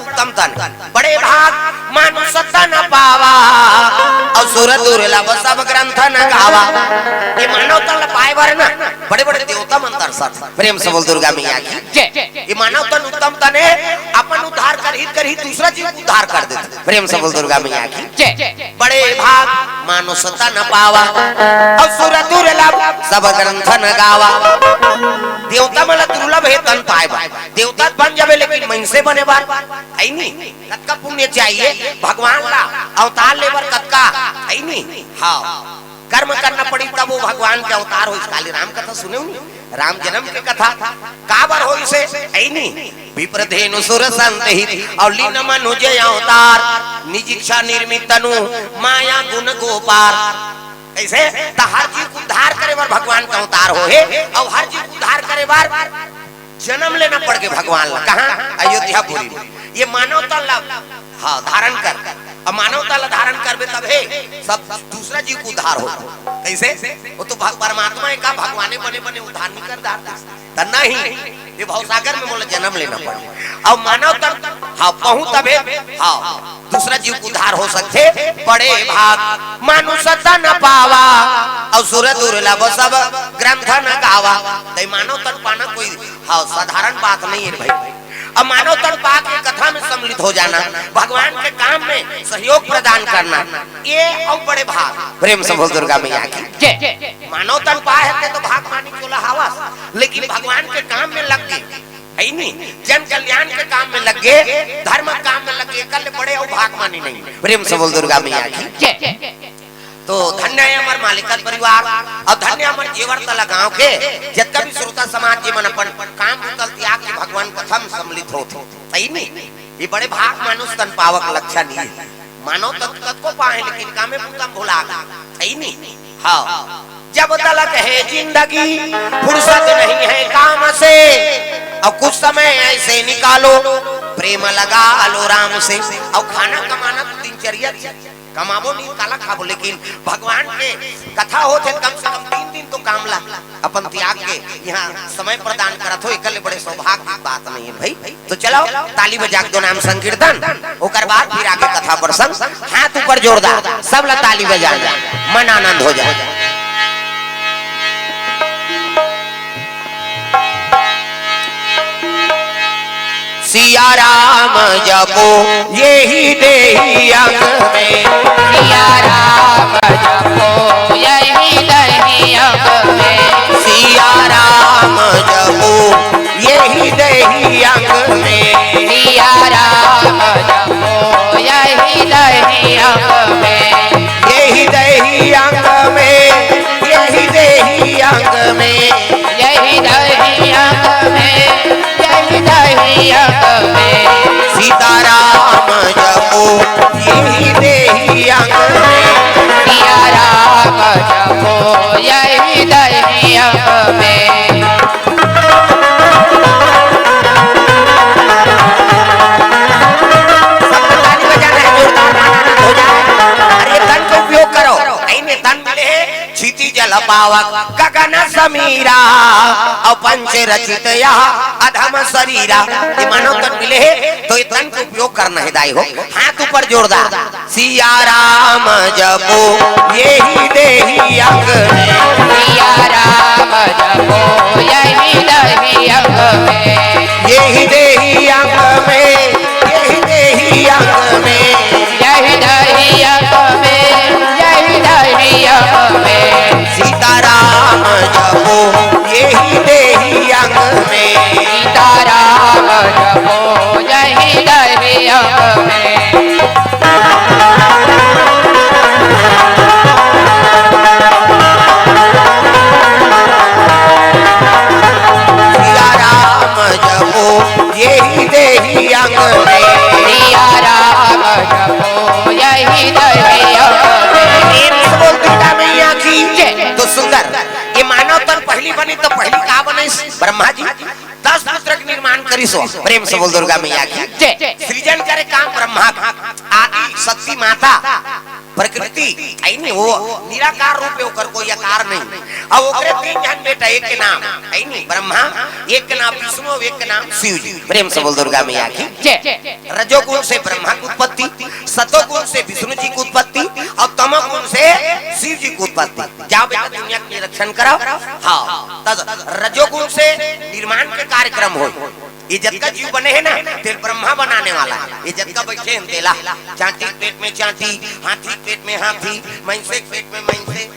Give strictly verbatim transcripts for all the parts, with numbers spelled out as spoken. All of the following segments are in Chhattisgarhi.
उत्तम तन, बड़े भाग मानुष तन पावा, अउ सुर दुर्लभ सब ग्रंथ न गावा। ये मानव तन ल पाए बर ना बड़े बड़े देवता मन तरसत। प्रेम से बोल दुर्गा मैया की। जय। ये मानव तन उत्तम तन हे, अपन उद्धार करही करही दूसरा जीव उद्धार कर देथे। प्रेम से बोल दुर्गा मैया की। जय। बड़े भाग मानुष तन पावा, अउ सुर दुर्लभ सब ग्रंथ न गावा। देवता मन ल दुर्लभ हे तन पाए बर, देवता बन जाबे लेकिन मइनसे बने बर हे नी। कतका पुण्य चाहिए भगवान ला अवतार ले बर, कतका हे नी। हाँ, कर्म करना पड़ी तब वो भगवान के अवतार होइस। काली राम कथा सुनेव नी, राम जन्म के कथा काबर होइस हे नी। विप्र धेनु सुर संत हित अउ लीन मनुज अवतार, निज इच्छा निर्मित तनु माया गुण गो पार। कइसे? त हर जीव के उद्धार करे बर भगवान के अवतार होहे, अउ हर जीव के उद्धार करे बर जन्म लेना पड़ गे भगवान ला। कहाँ? अयोध्यापुरी में। ये मानव तन ला, हाँ, धारण कर। अब मानव तन ला धारण करबे तभे सब दूसरा जीव के उद्धार हो। कइसे? वो तो भग-, परमात्मा हे का, भगवाने बने बने उद्धार नइ कर डारतिस। त नहीं, ये भवसागर में मोला जन्म लेना पड़े। अउ मानव तन, हाँ, पहुँच तभे, हाँ, दूसरा जीव के उद्धार हो सकथे। बड़े भाग मानुष तन पावा, अउ सुर दुर्लभ सब ग्रंथ न गावा। त ये मानव तन पाना कोई, हाँ, साधारण बात नहीं हे भाई। अब मानव तन पा के कथा में सम्मिलित हो जाना, भगवान के काम में सहयोग प्रदान करना, ये अउ बड़े भाग। प्रेम से बोल दुर्गा मैया की। जय। मानव तन पाए हे त भाग मानी चोला हावस, लेकिन भगवान के काम में लग गे, हे नी, जन कल्याण के काम में लग गे, धर्म के काम में लग गे, एकर ले बड़े अउ भाग मानी नहीं। प्रेम से बोल दुर्गा मैया की। जय। तो धन्य हे हमर मालिकत परिवार, अउ धन्य हे हमर जेवर तला गांव के जतका भी श्रोता समाज, जे मन अपन काम बुता ल त्याग के भगवान कथा में सम्मिलित होत हे, हे नी। ये बड़े भाग मानुष तन पावक लक्षण ये। मानव तन कतको पाए, लेकिन कामे बुता में भुला गे, हे नी। हाँ, जब तलक हे जिंदगी फुर्सत नहीं है काम से, अउ कुछ समय ऐसे निकालो, प्रेम लगा लो राम से। अउ खाना कमाना तो दिनचर्या हे, कमाबो नहीं, काला खाबो, लेकिन भगवान के कथा होत हे, कम से कम तीन दिन तो काम ला अपन त्याग के यहाँ समय प्रदान करत हो, एकर ले बड़े सौभाग्य की बात नहीं हे भाई। तो चलो, ताली बजा के दो नाम संकीर्तन, ओकर बाद फिर आगे कथा प्रसंग। हाथ ऊपर जोरदार, सब ला ताली बजा, मन आनंद हो जाए। सिया राम जपो यहि देहि अंग में। सिया राम जपो यहि देहि अंग में। सिया राम जपो यहि देहि अंग में। सिया राम जपो यहि देहि अंग में। यहि देहि अंग में, यहि देहि अंग में। यहि देहि अंग में, यहि देहि अंग में। सीताराम जपो यहि देहि अंग में। सिया राम जपो यहि देहि अंग में। सबको ताली बजाना हे, जोरदार माना हो जाए। अरे तन के उपयोग करो, हे नी, तन मिले हे क्षिति जल पावक गगन समीरा, अउ पंच रचित यह अधम शरीरा। ये मानव तन मिले हे, तो ये तन के उपयोग करना हे दाई हो। हाथ ऊपर जोरदार। सिया राम जपो यहि देहि अंग में। सिया राम जपो यहि देहि अंग में। यहि देहि अंग में, यहि देहि अंग में। यहि देहि अंग में, यहि देहि अंग में। सीताराम जपो यहि देहि अंग में। सीताराम जपो यहि देहि अंग में। सिया राम जपो यहि देहि अंग में। सिया राम जपो यहि देहि अंग में। प्रेम से बोल दुर्गा मैया की। जय। तो सुंदर, ये मानव तन पहली बनी तो पहली का बने? ब्रह्मा जी दस पुत्र के निर्माण करिस। प्रेम से बोल दुर्गा मैया की। जय। सृजन करे काम ब्रह्मा के, आदि शक्ति माता। प्रकृति, है नी, वो निराकार रूप है, ओकर कोई आकार नहीं। अब ओकरे तीन झन बेटा, एक के नाम, है नी, ब्रह्मा, एक के नाम विष्णु, एक के नाम शिव जी। प्रेम से बोल दुर्गा मैया की। जय। रजोगुण से ब्रह्मा की उत्पत्ति, सतोगुण से विष्णु जी की उत्पत्ति और तमोगुण से शिव जी की उत्पत्ति। जाओ बेटा, दुनिया के निरीक्षण करो। हाँ, तब रजोगुण से निर्माण के कार्यक्रम हो। ये जतका जीव बने हे ना, तेल ब्रह्मा बनाने वाला हे। ये जतका बैठे हे तेला, चांटी के पेट में चांटी, हाथी के पेट में हाथी, मइनसे के पेट में मइनसे।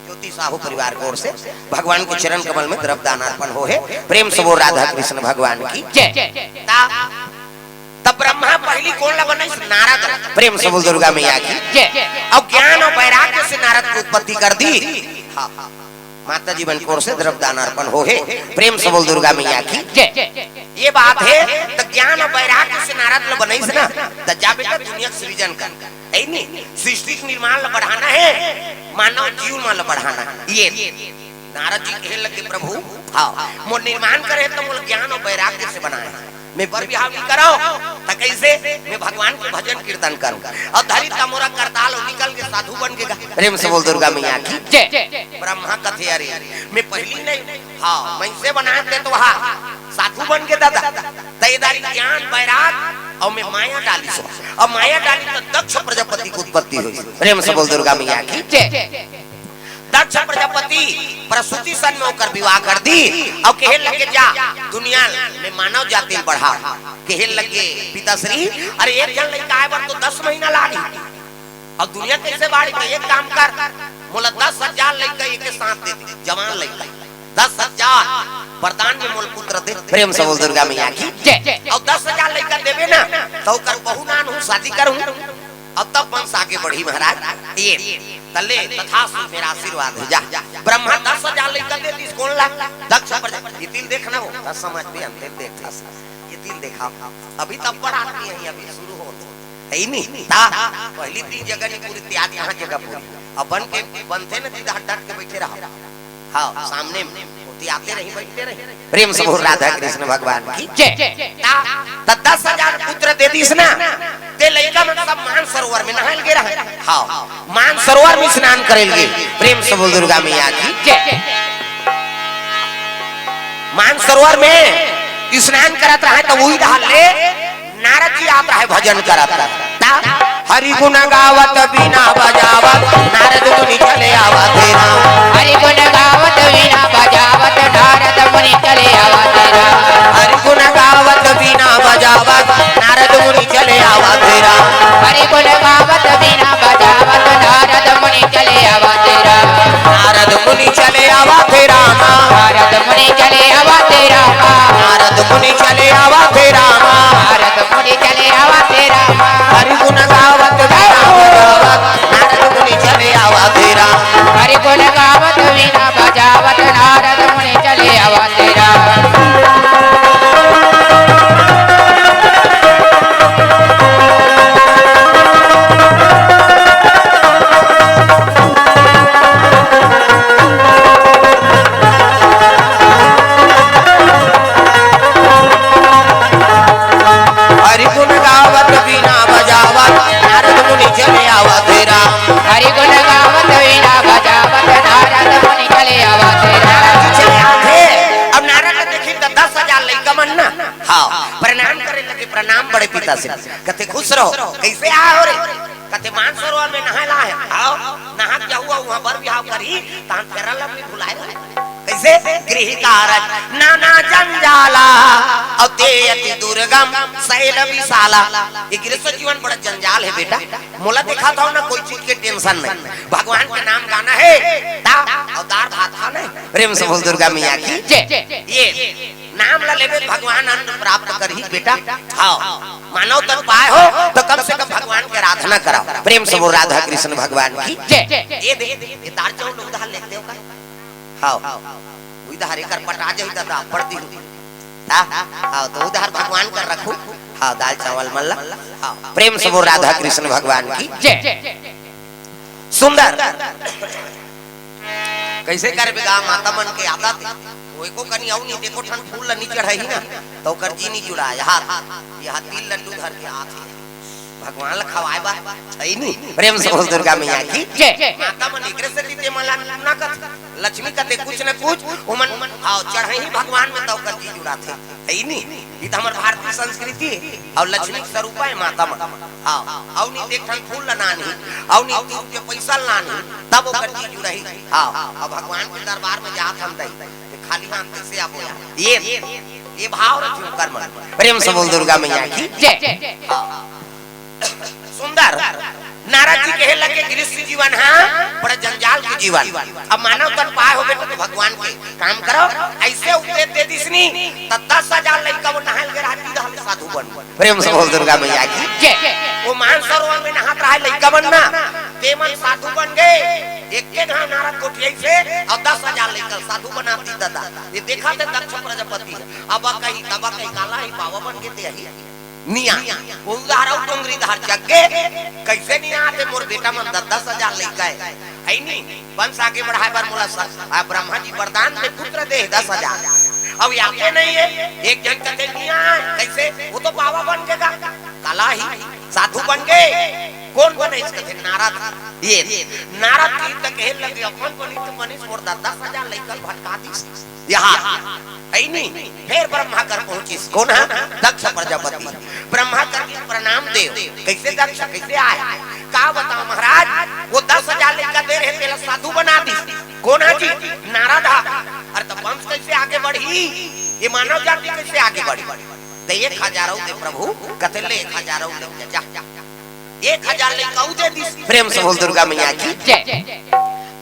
ज्योति साहू परिवार की ओर से भगवान के चरण कमल में द्रव्य दान अर्पण हो हे। प्रेम से बोल राधा कृष्ण भगवान की। जय। ता तब ब्रह्मा पहली कोन ला बनाइस? नारद ला। प्रेम से बोल दुर्गा मैया की। जय। अब ज्ञान और वैराग्य से नारद की उत्पत्ति कर दी। हाँ, माता जी मन की ओर से द्रव्य दान अर्पण हो हे। प्रेम से बोल दुर्गा मैया की। जय। ये बात हे, त ज्ञान और वैराग्य से नारद ला बनाइस ना, त जा बेटा दुनिया के सृजन कर। है नी? सृष्टि के निर्माण ला बढ़ाना हे, मानव जीव मन ला बढ़ाना हे। ये नारद जी कहे लगे, "प्रभु, हाँ, मोर निर्माण करे त मोर ज्ञान और वैराग्य से बनाए। मैं बर बिहाव नहीं करो, त कैसे मैं भगवान के भजन कीर्तन करूं?" और धरी त मोरा करताल और निकल के साधु बन के गा। प्रेम से बोल दुर्गा मैया की। जय। ब्रह्मा कथे, "अरे, मैं पहली नहीं, हाँ, मइनसे बनाए ते तो हाँ, साधु बन के दादा। त ये दारी ज्ञान, वैराग और मैं माया डाली सो। अब माया डाली त दक्ष प्रजापति की उत्पत्ति हुई।" प्रेम से बोल दुर्गा मैया की। जय। दक्ष प्रजापति प्रसूति सन में ओकर विवाह कर दी और कहे लगे, "जा, दुनिया में मानव जाति बढ़ा।" कहे लगे, "पिताश्री, अरे एक झन लइका आए बर तो दस महीना लागी, और दुनिया कैसे बाढ़ी? तो एक काम कर, मोला दस हजार लइका एक साथ दे दे, जवान लइका, दस हजार वरदान में मोला पुत्र दे।" प्रेम से बोल दुर्गा मैया की। जय। और दस हजार लइका देबे ना, तो ओकर बहू नान हूँ, शादी करूँ, अब तब वंश आगे बढ़ी महाराज। ये तले तथास्तु, मेरा आशीर्वाद है, जा। ब्रह्मा दस हजार लइका दे दिस, कोन ला? दक्ष प्रजा। ये तिल देखना हो, दस समाज भी अंतिम देखा। ये तिल देखा, अभी तब बड़ आदमी है, अभी शुरू हो, है ही नहीं। ता पहली तीन जगह नहीं पूरी, त्याग यहाँ जगह पूरी। अब बन के बनते ना, सीधा डट के बैठे रहो। हाँ, सामने में होती आते रही, बैठते रही। प्रेम से बोल राधा कृष्ण भगवान की। जय। ता, ता दस हजार पुत्र दे दिस ना, ते लइका मन सब मानसरोवर में नहाए लगे रहे। हाँ, मानसरोवर में स्नान करे लगे। प्रेम से बोल दुर्गा मैया की। जय। मानसरोवर में स्नान करत रहे, तो वही डहार ले नारद जी आत रहे भजन करत। ता हरि गुण गावत बीना बजावत, नारद मुनि चले आवत हे राम। हरि गुण गावत बीना बजावत, नारद मुनि चले आवत हे राम। हरि गुण गावत बीना बजावत, नारद मुनि चले आवत हे राम। हरि गुण गावत बीना बजावत, नारद मुनि चले आवत हे राम। नारद मुनि चले आवत हे राम। नारद मुनि चले आवत हे राम। नारद मुनि चले आवत हे राम। नारद मुनि चले आवत हे राम। हरि गुण गावत बीना बजावत, नारद मुनि चले आवत हे राम। हरि गुण गावत बीना बजावत, नारद मुनि चले आवत हे राम। हरि गुण गावत बीना बजावत, नारद मुनि चले आवत हे राम। हरि गुण गावत बीना बजावत, नारद मुनि चले आवत हे राम। चले आथे। अब नारद ला देखिन त दस हजार लइका मन ना, हाँ, प्रणाम करे लगे, "प्रणाम बड़े पिताश्री।" कथे, "खुश रहो, कैसे आए हो रे?" कथे, "मानसरोवर में नहाए ला हे।" आओ, नहा के हुआ, वहाँ बर बिहाव करी, तहां फेरा ला भी भुलाए ला। कैसे? गृह कारज नाना जंजाला, अउ ते अति दुर्गम शैल विशाला। ये गृहस्थ जीवन बड़ा जंजाल हे बेटा। मोला देखा था ना, कोई चीज के टेंशन नहीं, भगवान के नाम गाना हे, ता अउ दार भात खाना हे। प्रेम से बोल दुर्गा मैया की। जय। ये नाम ला लेबे त भगवान अन्न प्राप्त करही बेटा। हाँ, मानव तन पाए हो तो कम से कम भगवान के आराधना कराओ। प्रेम से बोल राधा कृष्ण भगवान की। जय। ये दे, ये दार चाउर उधार लेते हो का? हाँ, उधार एकर पटा जाही दादा, पड़ती हो। हाँ, हाँ, तो उधार भगवान कर रखू। हाँ, दाल चावल मन ला। हाँ, प्रेम से बोल राधा कृष्ण भगवान की। जय। सुंदर। कैसे करबे गा, माता मन के आदत हे। वो एको कनी अउ नहीं, एको ठन फूल ला नी चढ़ाही ना, तो ओकर जी नी जुड़ाए। हाथ, ये हाथ तिल लड्डू धर के हाथ हे। भगवान ला खवाए बर, है नी? प्रेम से बोल दुर्गा मैया की जय। माता मन एकरे सेती ते मन ला अन्नपूर्णा कथे, लक्ष्मी कथे कुछ न कुछ, ओमन, हाँ, चढ़ही भगवान में तब ओकर जी जुड़ाथे, है नी? ये तो हमर भारतीय संस्कृति हे। अउ लक्ष्मी के स्वरूप हे माता मन। हाँ, अउ नी त एक ठन फूल ला लानही, अउ नी त एक रुपया पैसा ला लानही, तब ओकर जी जुड़ही। हाँ, अउ भगवान के दरबार में जात हन दाई, ते खाली हाथ कइसे आबो यार? ये, ये भाव रखे ओकर मन। प्रेम से बोल दुर्गा मैया की जय। हाँ। सुंदर। नारद जी कहे लगे, "गृहस्थ जीवन हा बड़ा जंजाल के जीवन। अब मानव तन पाए हो बेटा, तो भगवान के काम करो।" अइसे उपदेश दे दिसनी, त दस हजार लइका मन नहाय गे रहा, तीर हले साधु बन। प्रेम से बोल दुर्गा मैया की जय। वो मानसरोवर में नहात रहा लइका मन ना, ते मन साधु बन गे। एक के घाव नारद गोठियाइसे अउ दस हजार लइका साधु बना दी दादा। ये देखा थे दक्ष प्रजापति हे, अब कही तब कही काला ही बाबा बन गे ते ही। निया, वो उधार अउ डोंगरी धार जग गे, कइसे निया आथे मोर बेटा मन दस दस हजार लइका हे, है नी? वंश आगे बढ़ाए बर मोला स-, आ, ब्रह्मा जी वरदान दे पुत्र दे दस हजार। अब आते नहीं हे, एक झन कथे निया, कइसे? वो तो बाबा बन गे गा, काला ही, साधु बन गे, कोन बने इसका थे? नारद। ये, नारद जी त कहे लगे, अपन बनी त बनिस मोर दस दस हजार लइका भटका दिस। यहाँ, है नी? फेर ब्रह्मा कर पहुंचिस। कोन हा? दक्ष प्रजापति। ब्रह्मा कर के प्रणाम देव। कइसे दक्ष, कइसे आय? का बताओ महाराज, वो दस हजार लइका दे रहे, तेला साधु बना दिस। कोन हा जी? नारद हा। अरे त वंश कइसे आगे बढ़ही? ये मानव जाति कइसे आगे बढ़ही? त एक हजार अउ दे प्रभु, कथे ले एक हजार अउ ले जा। एक हजार लइका अउ दे दिस। प्रेम से बोल दुर्गा मैया की जय।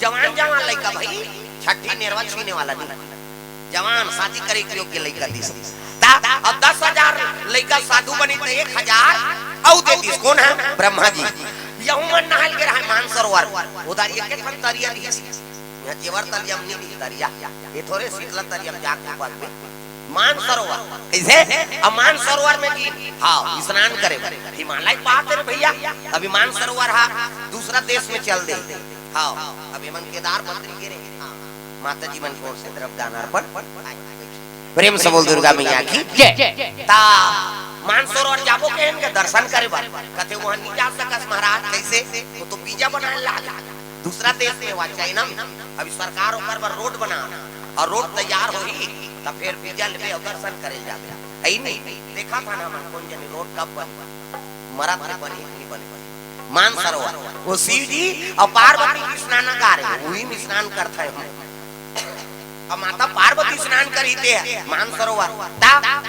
जवान जवान लइका भाई, छट्ठी नेरवा छीने वाला नहीं, जवान शादी करे के योग्य लइका दिस। ता अब दस हजार लइका साधु बनी त एक हजार अउ दे दिस। कोन हा? ब्रह्मा जी। यहू मन नहाय गे रहा मानसरोवर, उधार एक ठन तरिया दिस। यहाँ जेवर तरिया में नहीं दिस तरिया, ये थोरे शीतला तरिया में जाके पानी मानसरोवर। कइसे? अब मानसरोवर में जी, हाँ, स्नान करे बर। हिमालय पार हे रे भइया, अभी मानसरोवर हा दूसरा देश में चल दे। हाँ, अभी मन केदार बद्री गे रहे। हाँ, माता जी मन के ओर से द्रव्य दान अर्पण। प्रेम से बोल दुर्गा मैया की जय। ता मानसरोवर जाबो कहेन के दर्शन करे बर। कथे, "वहाँ नहीं जा सकस महाराज।" कइसे? वो तो वीजा बनाए लाग। दूसरा देश में वा, चाइना में। अभी सरकार ओकर बर रोड बना अउ रोड तैयार होही, त फेर वीजा लेबे अउ दर्शन करे जाबे। है नी? देखा था ना मन कोन जनी रोड कब बन, मरत में बनी कि नहीं बनी। मानसरोवर, वो शिव जी अउ पार्वती के स्नानागार हे, उही में स्नान करथे हम। अब माता पार्वती स्नान करी ते मानसरोवर। ता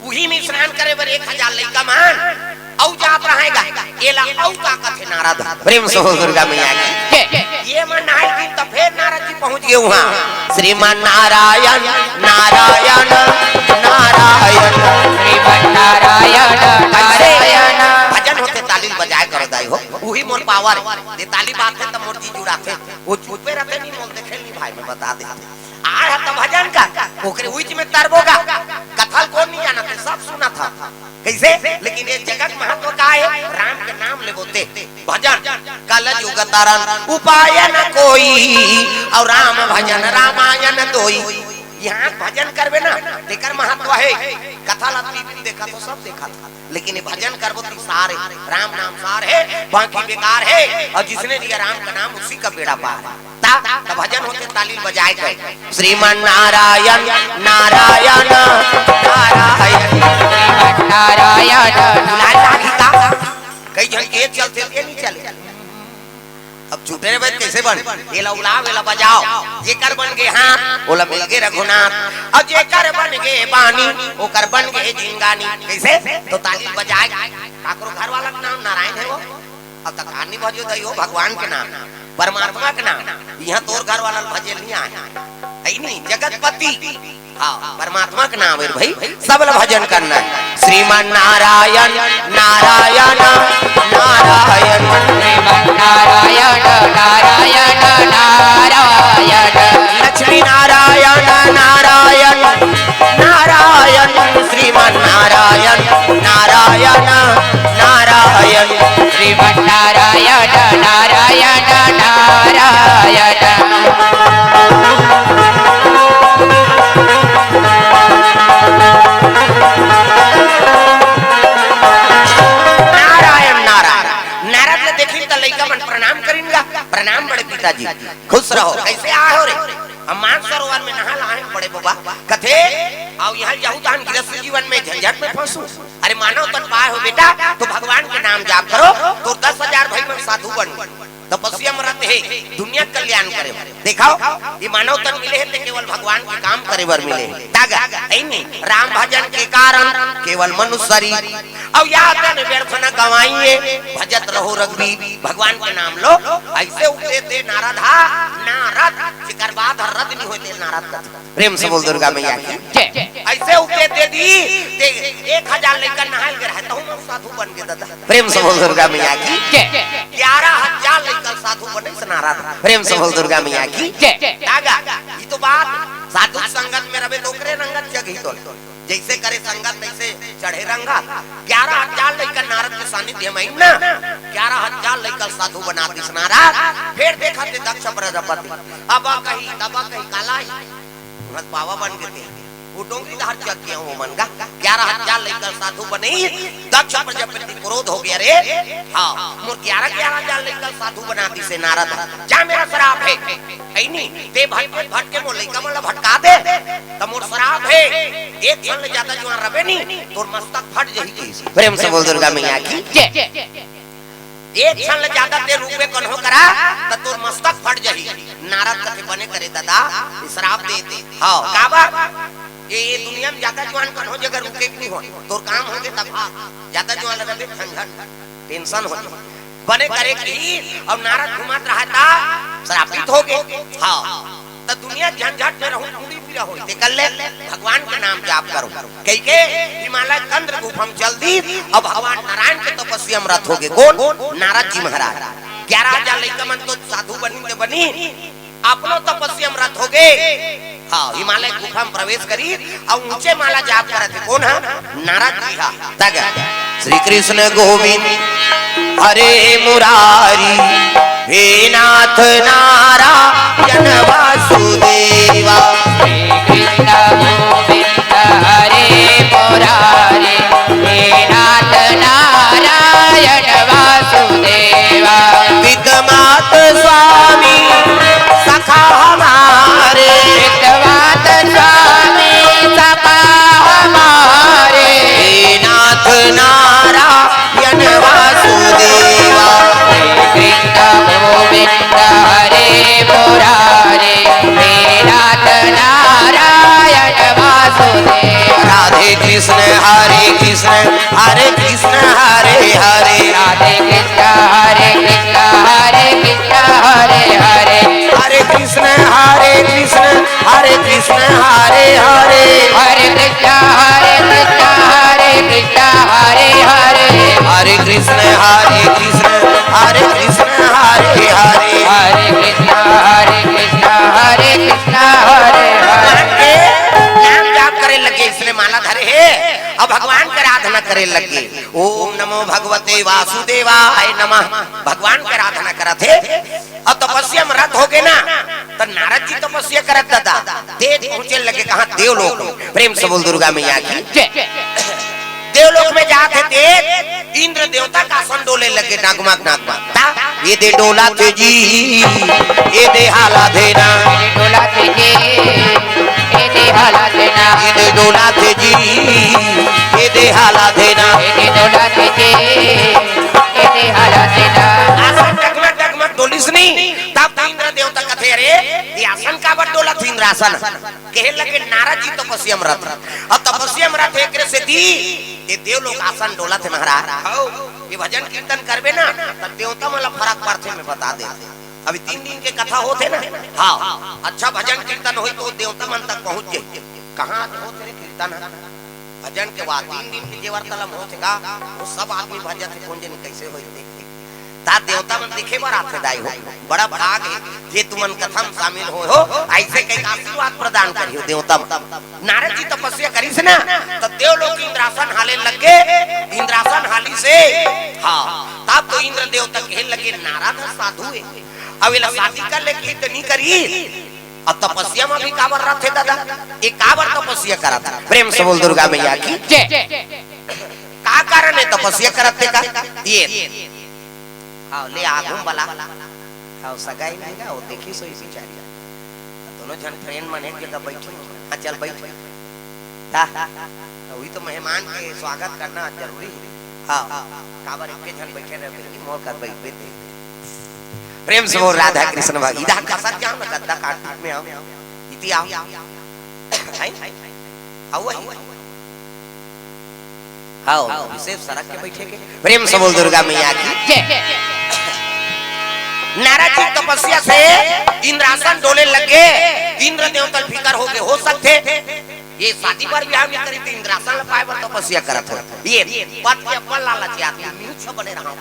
उही में स्नान करे बर एक हजार लइका मन अउ जात रहे गा। एला अउ का कथे नारद? प्रेम से बोल दुर्गा मैया की जय। ये मन नहाय गिन त फेर नारद जी पहुंच गे उहाँ। श्रीमन नारायण नारायण नारायण। श्रीमन नारायण नारायण। भजन होथे, ताली बजाए करो दाई हो, उही मोर पावर। ये ताली बाजथे त मोर जी जुड़ाथे। वो चुपे रहिथे, नहीं मोल देखे नहीं भाई, मैं बता देथे। आय ह त भजन कर, ओकरे उइच में तरबो गा। कथा ल कोन नहीं जानत हे, सब सुनत हे। कइसे? लेकिन ये जगत महत्व का हे? राम के नाम लेबो ते। भजन, कल युग तरन उपाय न कोई, अउ राम भजन रामायण दोई। यहाँ भजन करबे ना, तेकर महत्व हे। कथा ला टीवी में देखा तो सब देखा था। लेकिन ये भजन करबो त सार हे, राम नाम सार हे, बाकी बेकार हे। अउ जिसने लिया राम का नाम, उसी का बेड़ा पार हे। ता, ता भजन होथे, ताली बजाए के। श्रीमन नारायण, नारायण, नारायण। श्रीमन नारायण, नारायण। कई झन के चलथे, ये नहीं चले। अब छूटे रे भाई, कइसे बन? एला उलाव, एला बजाव। जेकर बन गे हाथ, ओला मिल गे रघुनाथ। अउ जेकर बन गे बानी, ओकर बन गे जिंगानी। कइसे? तो ताली बजाए। काकरो घर वाला के नाम नारायण हे वो। अब तक आनी भजो दई हो भगवान के नाम, परमात्मा के नाम। यहाँ तोर घर वाला भजे नहीं आए। है नहीं, जगतपति। हाँ, परमात्मा के नाम हे भाई, सब ला भजन करना हे। श्रीमन नारायण, नारायण, नारायण। श्रीमन नारायण, नारायण, नारायण। लक्ष्मी नारायण, नारायण, नारायण। श्रीमन नारायण, नारायण, नारायण। श्रीमन नारायण, नारायण, नारायण। बेटा जी, खुश रहो। कैसे आए हो रे? हम मानसरोवर में नहा ला हे बड़े बबा। कथे, अउ इहाँ जाहूँ तहन गृहस्थ जीवन में झंझट में फंसू। अरे मानव तन पाए हो बेटा, तो भगवान के नाम जाप करो, तोर दस हजार भाई मन साधु बन, तपस्या में रत हे, दुनिया के कल्याण करे। देखाओ, ये मानव तन मिले हे ते केवल भगवान के काम करे बर मिले हे। तागा, ऐ नी, राम भजन के कारण केवल मनुष्य शरीर। अउ या तन व्यर्थ न गवाइए, भजत रहो रघुबीर, भगवान के नाम लो। ऐसे उपदेश दे नारद हा, नारद, जेकर बाद हर रद नहीं होते नारद कथा। प्रेम से बोल दुर्गा मैया की। जय। ऐसे उपदेश दे दी, ते एक हजार लइका नहाय के रहे, तहूँ मन साधु बन गे दादा। प्रेम से बोल दुर्गा मैया की। जय। ग्यारह हजार लइका साधु बने से नारद। प्रेम से बोल दुर्गा मैया की। जय। तागा, ये तो बात साधु संगत में रहे तो ओकरे रंगत जगही तो। जैसे करे संगत तैसे चढ़े रंगत। ग्यारह हजार लइका नारद के सानिध्य में ना, ग्यारह हजार लइका साधु बना दिस नारद। फिर देखा थे दक्ष प्रजापति, अब कही तब कही काला ही, उहाँ बाबा बन गे थे। वो डोंगरी डहर चल गया वो मन गा। ग्यारह हजार लइका साधु बने, दक्ष प्रजापति क्रोध हो गया रे। हाँ, मोर ग्यारह ग्यारह हजार लइका साधु बना दिस नारद, जा मेरा श्राप है। ऐ नी, ते भटके भटके मोर लइका मन ला भटका दे, त मोर श्राप हे, एक क्षण ले ज्यादा जुआन रबे नी, तोर मस्तक फट जही कहिस। प्रेम से बोल दुर्गा मैया की। जय। एक क्षण ले ज्यादा ते रुकबे कन्हो करा, त तोर मस्तक फट जही। नारद कथे बने करे दादा, ये श्राप दे दे। हाँ, काबर? ये, ये दुनिया में ज्यादा जुआन कन्हो जगह रुके भी नहीं हो, तोर काम होगे तब भाग, ज्यादा जुआन रबे झंझट। टेंशन हो जाए। बने करे की, अउ नारद घुमत रहता, श्रापित हो गए। हाँ, त दुनिया झंझट में रहूं, घूमी फिरा होई। ते कर ले, भगवान के नाम जाप करो। कही के हिमालय कंद गुफा में चल दी, अउ भगवान नारायण के तपस्या में रत हो गए। कौन? नारद जी महाराज। ग्यारह हजार लइका मन तो साधु बनी ते बनी, अपनो तपस्या में रत हो गए। हाँ, हिमालय गुफा में प्रवेश करी, अउ ऊंचे माला जाप करत हे। कौन हा? नारद जी हा। तग श्री कृष्ण गोविंद हरे मुरारी, हे नाथ नारायण वासुदेवा। श्री कृष्ण गोविंद हरे मुरारी, हे नाथ नारायण वासुदेवा। पित मात स्वामी सखा हमारे, हितवात स्वामी सखा हमारे। हे नाथ नारायण वासुदेवा। हे कृष्ण गोविंद हरे मुरारे, हे नाथ नारायण वासुदेवा। राधे कृष्ण हरे कृष्ण, हरे कृष्ण हरे हरे। राधे कृष्ण हरे कृष्ण, हरे कृष्ण हरे हरे। हरे कृष्ण हरे कृष्ण, हरे कृष्ण हरे हरे। हरे कृष्ण हरे कृष्ण, हरे कृष्ण हरे हरे। हरे कृष्ण हरे कृष्ण, हरे कृष्ण हरे हरे। हरे कृष्ण हरे कृष्ण, हरे कृष्ण हरे हरे। भगवान के नाम जाप करे लगे, इसने माला धरे हे, अब भगवान के आराधना करे लगे। ओम नमो भगवते वासुदेवाय नमः। भगवान के आराधना करत हे, अउ तपस्या में रत हो गए ना, त नारद जी तपस्या करत दादा, तेज पहुंचे लगे कहाँ? देवलोक में। प्रेम से बोल दुर्गा मैया की। जय। देवलोक में जात हे तेज, इंद्र देवता का आसन डोले लगे, डगमग डगमग। ता, ये दे डोला थे जी, ये दे हाला देना। ये दे डोला थे जी, ये दे हाला देना। ये दे डोला थे जी, ये दे हाला देना। ये दे डोला थे जी, ये दे हाला देना। आसन डगमग डगमग डोलिस नी, तब इंद्र देवता कथे, अरे, ये आसन काबर डोलत हे इंद्रासन? कहे लगे नारद जी तपस्या में रत हे। अब तपस्या में रत हे, एकरे सेती ये देवलोक आसन डोलत हे महाराज। हौ, ये भजन कीर्तन करबे ना, त देवता मन ला फरक पड़थे, मैं बता दे। अभी तीन दिन के कथा होथे ना। हाँ, अच्छा भजन कीर्तन होई तो देवता मन तक पहुंच जाई। कहाँ होथे रे कीर्तन? भजन के बाद तीन दिन के जेवर तलम होथे का, वो सब आदमी भजत हे, कौन जनी कैसे होई देख। ता देवता मन देखे बर आथे दाई हो, बड़ा भाग हे जे तुमन कथा में शामिल होय हो, ऐसे कई आशीर्वाद प्रदान करियो देवता मन। नारद जी तपस्या करिस ना, त देवलोक इंद्रासन हाले लग गे, इंद्रासन हालिस हे। हाँ, तब तो इंद्र देवता कहे लगे, नारद ह साधु हे, अब एला शादी कर ले कही त नहीं करी। अब तपस्या में भी काबर रथे दादा, ये काबर तपस्या करत हे? प्रेम से बोल दुर्गा मैया की। जय। का कारण हे तपस्या करत हे का? ये हाँ, ले आगू वाला। अउ सगाई नहीं गा, वो देखिस होही बिचारी। दोनों झन friend मन एक जगह बैठी, हाँ, चल बैठ। ता, वही तो मेहमान के स्वागत करना जरूरी हे। हाँ, काबर एक झन बैठे रहे, बहिनी मोर कर बैठ बैठ। प्रेम से बोल राधा कृष्ण भग-, इधर खसक जाओ ना, गद्दा काट में आओ, इति आओ। हैं? आओ वही। हाँ, विशेष सरक के बैठे के। प्रेम से बोल दुर्गा मैया की। जय। नारद जी तपस्या से इंद्रासन डोले लगे, इंद्र देवता ल फिकर हो गे, हो सकथे ये शादी बर बिहाव नइ करिस त इंद्रासन ल पाए बर तपस्या करत हो। ये पद के बल लालची आदमी, मीच बने रहा,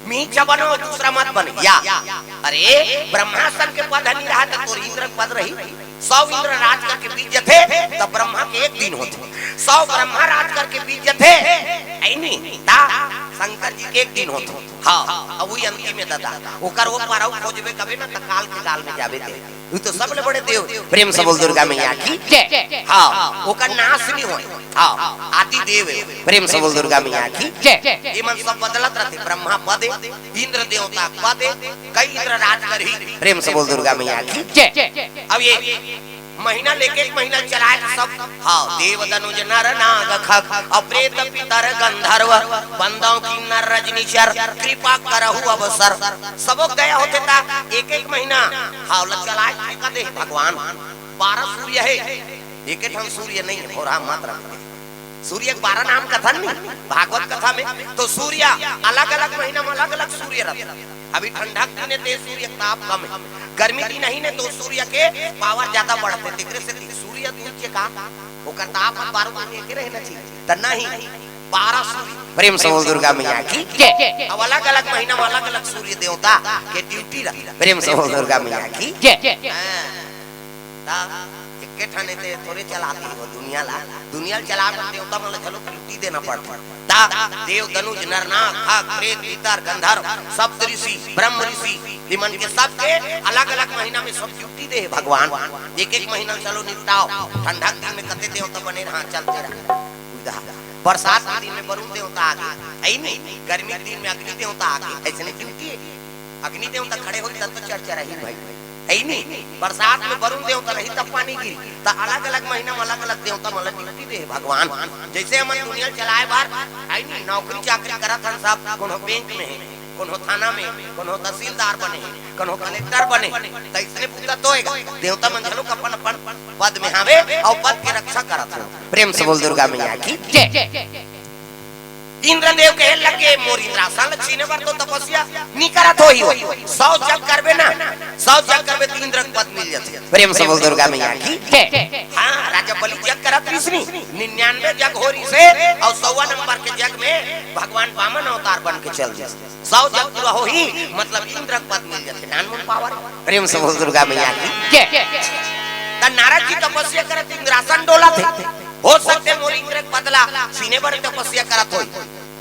मीच बनो, दूसरा मत बने। या, अरे, ब्रह्मासन के पद नइ रहा त तोर इंद्र के पद रही। सौ इंद्र राज करके बीत जथे, त ब्रह्मा के एक दिन होथे। सौ ब्रह्मा राज करके बीत जथे, ऐ नी, ता शंकर जी के एक दिन होथे। हाँ, अब वही अंतिम में दादा, ओकर वो पार अउ खोजबे कबे ना, त काल के गाल में जाबे ते। वो तो सबले बड़े देव, प्रेम से बोल दुर्गा मैया की। जय। हाँ, ओकर नाश नहीं होय। हाँ, आदि देव हे, प्रेम से बोल दुर्गा मैया की। जय। ये मन सब बदलत रहथे, ब्रह्मा पद, इंद्र देवता पद, कई इंद्र राज करही, प्रेम से बोल दुर्गा मैया की। जय। अब ये महीना लेके एक महीना चलाए सब, हाँ, देव दनुज नर नाग खग, अउ प्रेत पितर गंधर्व, बंदौ किन्नर रजनीचर, कृपा करहु अवसर। सबो दया होथे ता एक एक महीना, हाँ, ल चलाए फेंका दे भगवान। बारह सूर्य हे, एक ठन सूर्य नहीं हे, भोरा मत रख दे। सूर्य के बारह नाम कथन नहीं, भागवत कथा में तो सूर्य अलग-अलग महीना में अलग-अलग सूर्य रहथे। अभी ठंडा के दिन हे ते सूर्य के ताप कम हे, गर्मी दिन ही ने तो सूर्य के power ज्यादा बढ़थे, तेकरे से सूर्य दूर के का ओकर ताप हर बारह दिन एके रहे ना चाहिए, त नहीं, बारह सूर्य। प्रेम से बोल दुर्गा मैया की। जय। अब अलग-अलग महीना में अलग-अलग सूर्य देवता के duty रहथे। प्रेम से बोल दुर्गा मैया की। जय। हाँ। ता एके ठन ते थोरे चलाथे वो दुनिया ला, दुनिया ल चलाए बर देवता मन ल घलो duty देना पड़थे। ता देव दनुज नर नाग खग प्रेत पितर गंधर्व सप्त ऋषि ब्रह्म ऋषि, इमन के सबके अलग-अलग महीना में सब duty दे हे भगवान। एक-एक महीना ल चलो निपटाओ, ठंडा के दिन में कते देवता बने रहा, चलते रहा। उधर बरसात के दिन में वरुण देवता आगे, ऐ नी, गर्मी के दिन में अग्नि देवता आगे, ऐसे नहीं duty हे। अग्नि देवता खड़े होही तब तो चरचराही भाई, ऐ नी? बरसात में वरुण देवता रही तब पानी गिरी, त अलग-अलग महीना में अलग-अलग देवता मन ल duty दे हे भगवान। जैसे हमन दुनिया ल चलाए बर, ऐ नी, नौकरी चाकरी करत हन सब, कोनो बैंक में हे, कोनो थाना में, कोनो तहसीलदार बने हे, कोनो कलेक्टर बने हे, त इसने बुता तो होएगा। देवता मन घलो अपन-अपन पद में हावे अउ पद के रक्षा करत हे। प्रेम से बोल दुर्गा मैया की। जय। इंद्रदेव कहे लगे, "मोर इंद्रासन ल छीने बर तो तपस्या नी करत होही वो। सौ जग करबे ना, सौ जग करबे त इंद्र के पद मिल जाथे।" प्रेम से बोल दुर्गा मैया की। हाँ, राजा बलि जग करत रिहिस नी, निन्यानवे जग हो रिहिसे, अउ सौवा नंबर के जग में भगवान वामन अवतार बन के चल दिस। सौ जग पूरा होही, मतलब इंद्र के पद मिल जाथे, नानमुन power। प्रेम से बोल दुर्गा मैया की। जय। त नारद जी तपस्या करत इंद्रासन डोलत हे। हो सकथे मोर इंद्र के पद ला छीने बर तपस्या करत होही।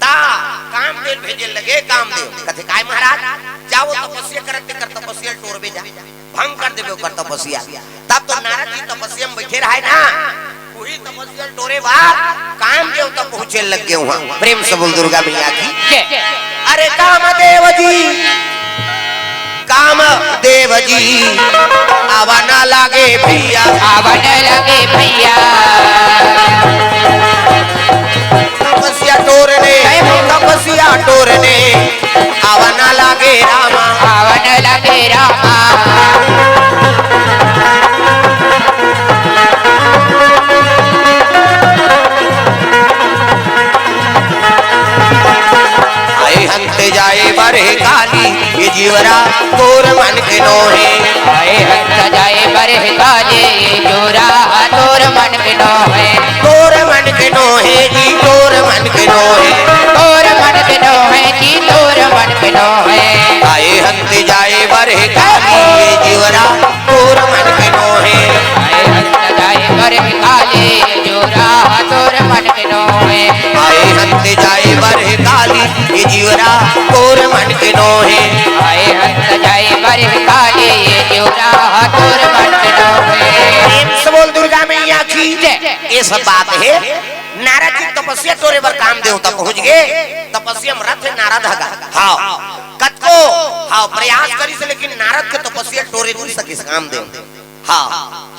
ता कामदेव भेजे लगे, कामदेव कथे, "काय महाराज, जाओ तपस्या करत, तेकर तपस्या ल टोरबे जा, भंग कर देबे ओकर तपस्या।" तब तो नारद जी तपस्या में बैठे रहे ना, वही तपस्या ल टोरे बर कामदेव तक पहुंचे लग गे हुआ। प्रेम से बोल दुर्गा मैया की। जय। अरे कामदेव जी, कामदेव जी, आवा ना लागे भैया। आवा ना लागे भैया। तपस्या टोरने, जय हो। तपस्या टोरने, आवा ना लागे रामा। आवा ना लागे रामा। आए हंत जाए बरह काली, ये जीवरा तोर मन के नोहे। आए हंत जाए बरह काली, ये जीवरा तोर मन के नोहे। तोर मन के नोहे जी, तोर मन के नोहे। तोर मन के नोहे जी, तोर मन के नोहे। आए हंत जाए बरह काली, ये जीवरा तोर मन के नोहे। आए हंत जाए बरह काली, जीवरा तोर मन के नोहे। आए हंत जाए बरह काली, ये जीवरा तोर मन के नोहे। आए हंत जाए बरह काली, ये जीवरा तोर मन के नोहे। प्रेम से बोल दुर्गा मैया की जय। ये सब बात हे, नारद जी तपस्या टोरे बर कामदेव तक पहुंच गे। तपस्या में रत हे नारद ह गा। हाँ, कतको, अउ प्रयास करिस, लेकिन नारद के तपस्या ल टोरे नइ सकिस कामदेव। हाँ,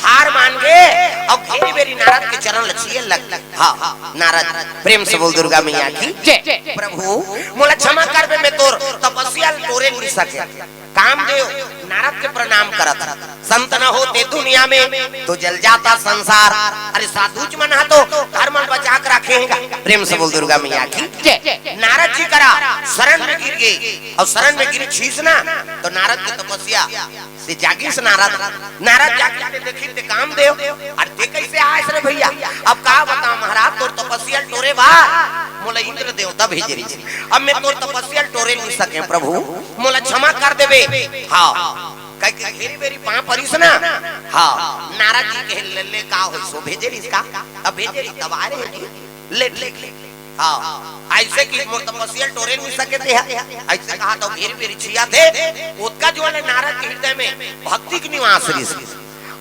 हार मान गे अउ घेरी बेरी नारद के चरण ल छुए लग गे। हाँ, नारद, प्रेम से बोल दुर्गा मैया की जय। प्रभु, मोला क्षमा करबे, मैं तोर तपस्या ल टोरे नइ सकेंव। कामदेव नारद के प्रणाम करत हे, संत न होते दुनिया में तो जल जाता संसार। अरे साधु मन ह तो धर्म ल बचा के रखे हे गा। प्रेम से बोल दुर्गा मैया की जय। नारद जी करा शरण में गिर गे अउ शरण में गिरिस ना, तो नारद के तपस्या से जागिस नारद। नारद जाके देखिस ते कामदेव, अरे ते कइसे आएस रे भइया? अब का बतावंव महाराज, तोर तपस्या ल टोरे बर मोला इंद्र देवता भेजे रिहिस। अब मैं तोर तपस्या ल टोरे नइ सकेंव प्रभु, मोला क्षमा कर देबे। हाँ, कहिके घेरी बेरी पाँव परिस ना। हाँ, नारद जी कहे, ले, ले, का होइस, ओ भेजे रिहिस का? अब भेजे रिहिस तब आए रहेंव जी। ले, ठीक हे। हाँ, अइसे कहिस मोर तपस्या ल टोरे नइ सके ते ह। अइसे कहत हे अउ घेरी बेरी छुअत हे। ओतका जुवार ले नारद के हृदय में भक्ति के निवास रिहिस।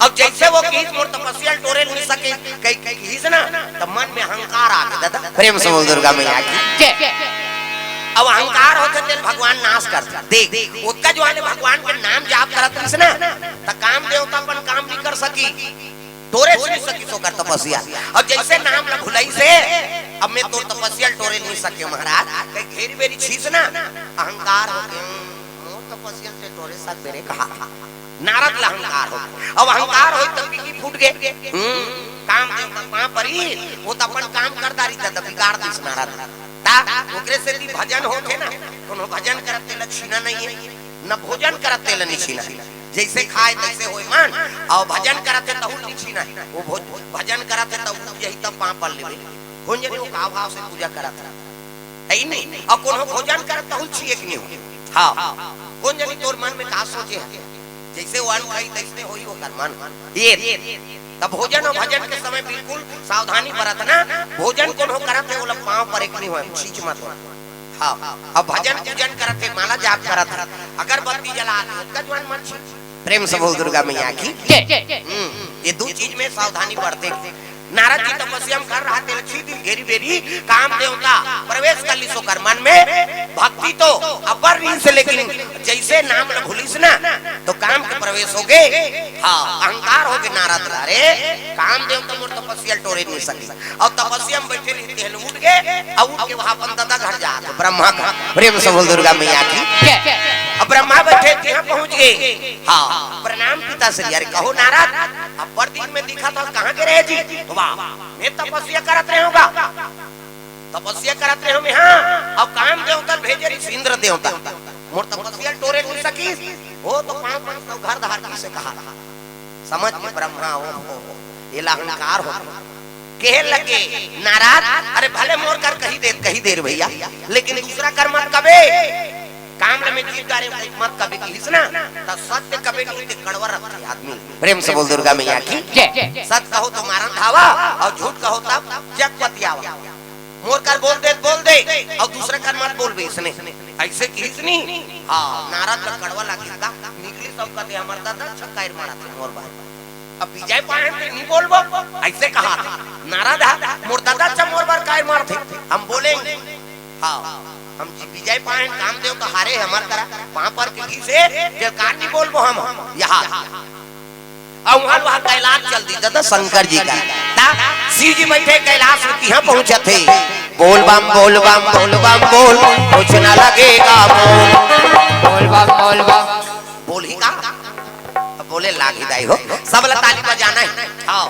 अब जइसे ओ कहिस मोर तपस्या ल टोरे नइ सके, कहिके कहिस ना, त मन में अहंकार आ गे दादा। प्रेम से बोल दुर्गा मैया की जय। अब अहंकार होथे तेला भगवान नाश करथे। देख, ओतका जुवार ले भगवान के नाम जाप करत रिहिस ना, त काम देवता अपन काम नइ कर सकिस। टोरे नइ सकिस ओकर तपस्या। अब जइसे नाम ल भुलाइस हे, अब मैं तोर तपस्या ल टोरे नइ सकेंव महाराज। कहिके घेरी बेरी छुइस ना, अहंकार हो गे, मोर तपस्या ल ते टोरे सकबे रे कहा। नारद ल अहंकार हो गे। अब अहंकार होइस त पीकी फूट गे। हम्म, काम देवता पाँव परिस, ओ त अपन काम कर डारिस, त बिगाड़ दिस नारद। त ओकरे सेती भजन होथे ना, कोनो भजन करत तेला छीना नइ हे, न भोजन करत तेला नइ छीना। जइसे खाय तइसे होय मन, अउ भजन करत हे तहू ल नइ छीना। ओ भो-, भजन करत हे तहू ल यही तब पाँव पर लेबे। कोन जनी ओ का भाव से पूजा करत हे, हे नइ? अउ कोनो भोजन करत तहू ल छीए के नइ हो। हाँ, कोन जनी तोर मन में का सोचे हे? जइसे ओ अन्न खाही तइसने होही ओकर मन। ये, त भोजन अउ भजन के समय बिल्कुल सावधानी बरतना। भोजन कोनो करत हे, ओला पाँव परे के नइ होय, छीच मत हो। हाँ, अब भजन पूजन करत हे, माला जाप करत हे, अगरबत्ती जलात हे, ओतका जुवार मत छीच। प्रेम से बोल दुर्गा मैया की जय। हम्म, ये दू चीज में सावधानी बरते। नारद जी तपस्या म खर रहत हे, तेला छीच दिस घेरी बेरी, काम देवता प्रवेश कर लिस ओकर मन में। भक्ति तो अब्बड़ रिहिस, लेकिन जइसे नाम ल भुलिस ना, तो काम के प्रवेश हो गे। हाँ, अहंकार हो गे नारद ल, अरे काम देवता मोर तपस्या ल टोरे नइ सकिस। अउ तपस्या म बइठे रिहिस, तेहन उठ गे, अउ उठ के वहाँ अपन ददा घर जात हे, ब्रह्मा घर। प्रेम से बोल दुर्गा मैया की जय। अब ब्रह्मा बइठे, तिहाँ पहुँच गे। हाँ, प्रणाम पिताश्री। अरे कहो नारद, अब्बड़ दिन में दिखत हव, कहाँ गे रहे जी? वाह, मैं तपस्या करत रहेंव गा। तपस्या करत रहेंव मैं, हाँ, अउ काम देवता ल भेजे रिहिस इंद्र देवता, मोर तपस्या ल टोरे नइ सकिस। ओ तो पाँव पर तो घर धार कइसे कहा। समझ गे ब्रह्मा, ओ हो हो, एला अहंकार हो गे। कहे लगे नारद, अरे भले मोर कर कहि दे, कहि दे रे भइया, लेकिन दूसरा कर मत कबे। काम ल मैं जीत डारेंव, कहि मत कबे कहिस ना, त सत्य कबे नइ ते कड़वा रखथे आदमी। प्रेम से बोल दुर्गा मैया की जय। सच कहो तो मारन धावा, अउ झूठ कहो तब जग पतियावा। मोर कर बोल दे, बोल दे, अउ दूसरा कर मत बोलबे इसने। अइसे कहिस नी। हाँ, नारद ल कड़वा लागिस गा, निकलिस अउ कथे, हमर ददा अच्छा कायर मारत हे मोर बर। अब विजय पाहेन त नइ बोलबो, अइसे कहा था। नारद ह, मोर ददा अच्छा मोर बर कायर मारत हे, हम बोलेंगे। हाँ, हम जी विजय पाहेन, काम देवता हारे हमर करा, पाँव पर के घीसे, तेला का नइ बोलबो हम, यहाँ। अउ उहाँ ल वहाँ कैलाश चल दिस दादा शंकर जी कर। त शिव जी बइठे कैलाश म, तिहाँ पहुँचत हे। बोल बम, बोल बम, बोल बम, बोल, कुछ न लगेगा मोल। बोल बम, बोल बम। बोलही का? अब बोले लागही दाई हो, सब ला ताली बजाना हे। हाँ,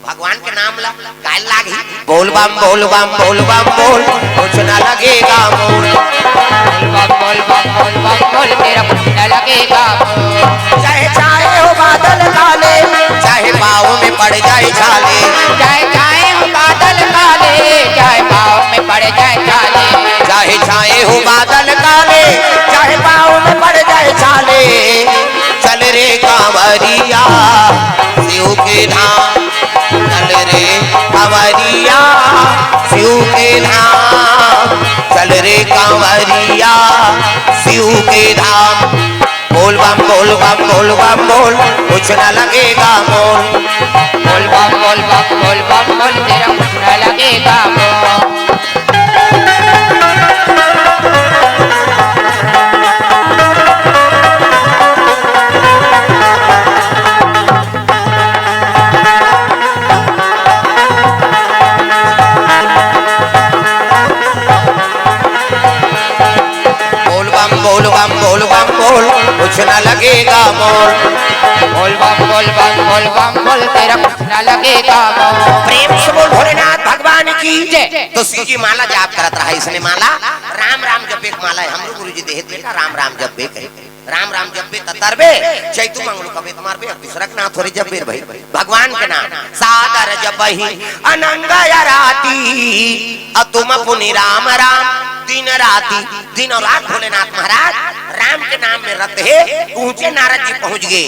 भगवान के नाम ला गाय लागही। बोल बम, बोल बम, बोल बम, बोल, कुछ न लगेगा मोल। बोल बम, बोल बम, बोल बम, बोल, तेरा कुछ न लगेगा मोल। चाहे छाए हो बादल काले, चाहे पाँव में पड़ जाए छाले। चाहे छाए हो बादल काले, चाहे पाँव में पड़ जाए छाले। चाहे छाए हो बादल काले, चाहे पाँव में पड़ जाए छाले। चल रे कांवरिया शिव के धाम, चल रे कांवरिया शिव के धाम, चल रे कांवरिया शिव के धाम। बोल बम, बोल बम, बोल बम, बोल, कुछ न लगेगा मोल। बोल बम, बोल बम, बोल बम, बोल, तेरा कुछ न लगेगा मोल। लगेगा मोर। बोल बम, बोल बम, बोल बम, बोल, तेरा कुछ ना लगेगा मोर। प्रेम से बोल भोलेनाथ भगवान की जय। तो शिव जी माला जाप करत रहा, इसने माला राम राम जपे के माला है। हमरो गुरु जी देहे थे बेटा, राम राम जपे के, राम राम जपे त तरबे, चैतू मंगलू कबे त मरबे, अब दूसरा के नाम थोड़ी जपे भाई, भगवान के नाम। सादर जपहि अनंग आराती, अतुम पुनि राम राम दिन राती। दिन और रात भोलेनाथ महाराज राम के नाम में रत हे। पहुंचे नारद जी, पहुंच गए।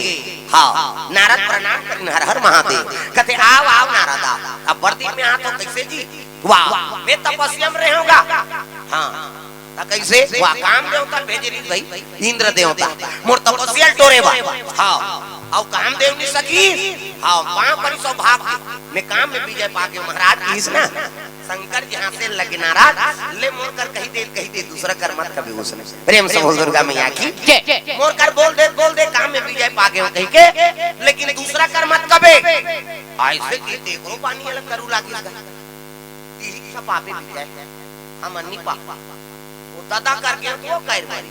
हाँ, नारद प्रणाम करिन, हर हर महादेव। कहते, "आओ, आओ नारद, आओ।" अब बरदी में आ तो कैसे जी? वाह, मैं तपस्या में रहे होगा। हाँ, त कैसे? वाह, काम देवता भेजे रही भाई, इंद्र देवता। मोर तपस्या टोरे बा। हाँ, अउ काम देव नहीं सकी। हाँ, पाँव परी सौभाग्य, मैं काम में विजय पाके महाराज किहिस ना। शंकर जी हाँसे लगे नारद, ले मोर कर कहि दे, कहि दे, दूसरा कर मत कबे उसने। प्रेम से बोल दुर्गा मैया की जय। मोर कर बोल दे, बोल दे, काम में विजय पाके हो कहि के, लेकिन दूसरा कर मत कबे। ऐसे की देखो पानी अलग करू लागी। इही सब पापे विजय, हम अन्नी पाप। वो दादा करके तो वो कैर मारी।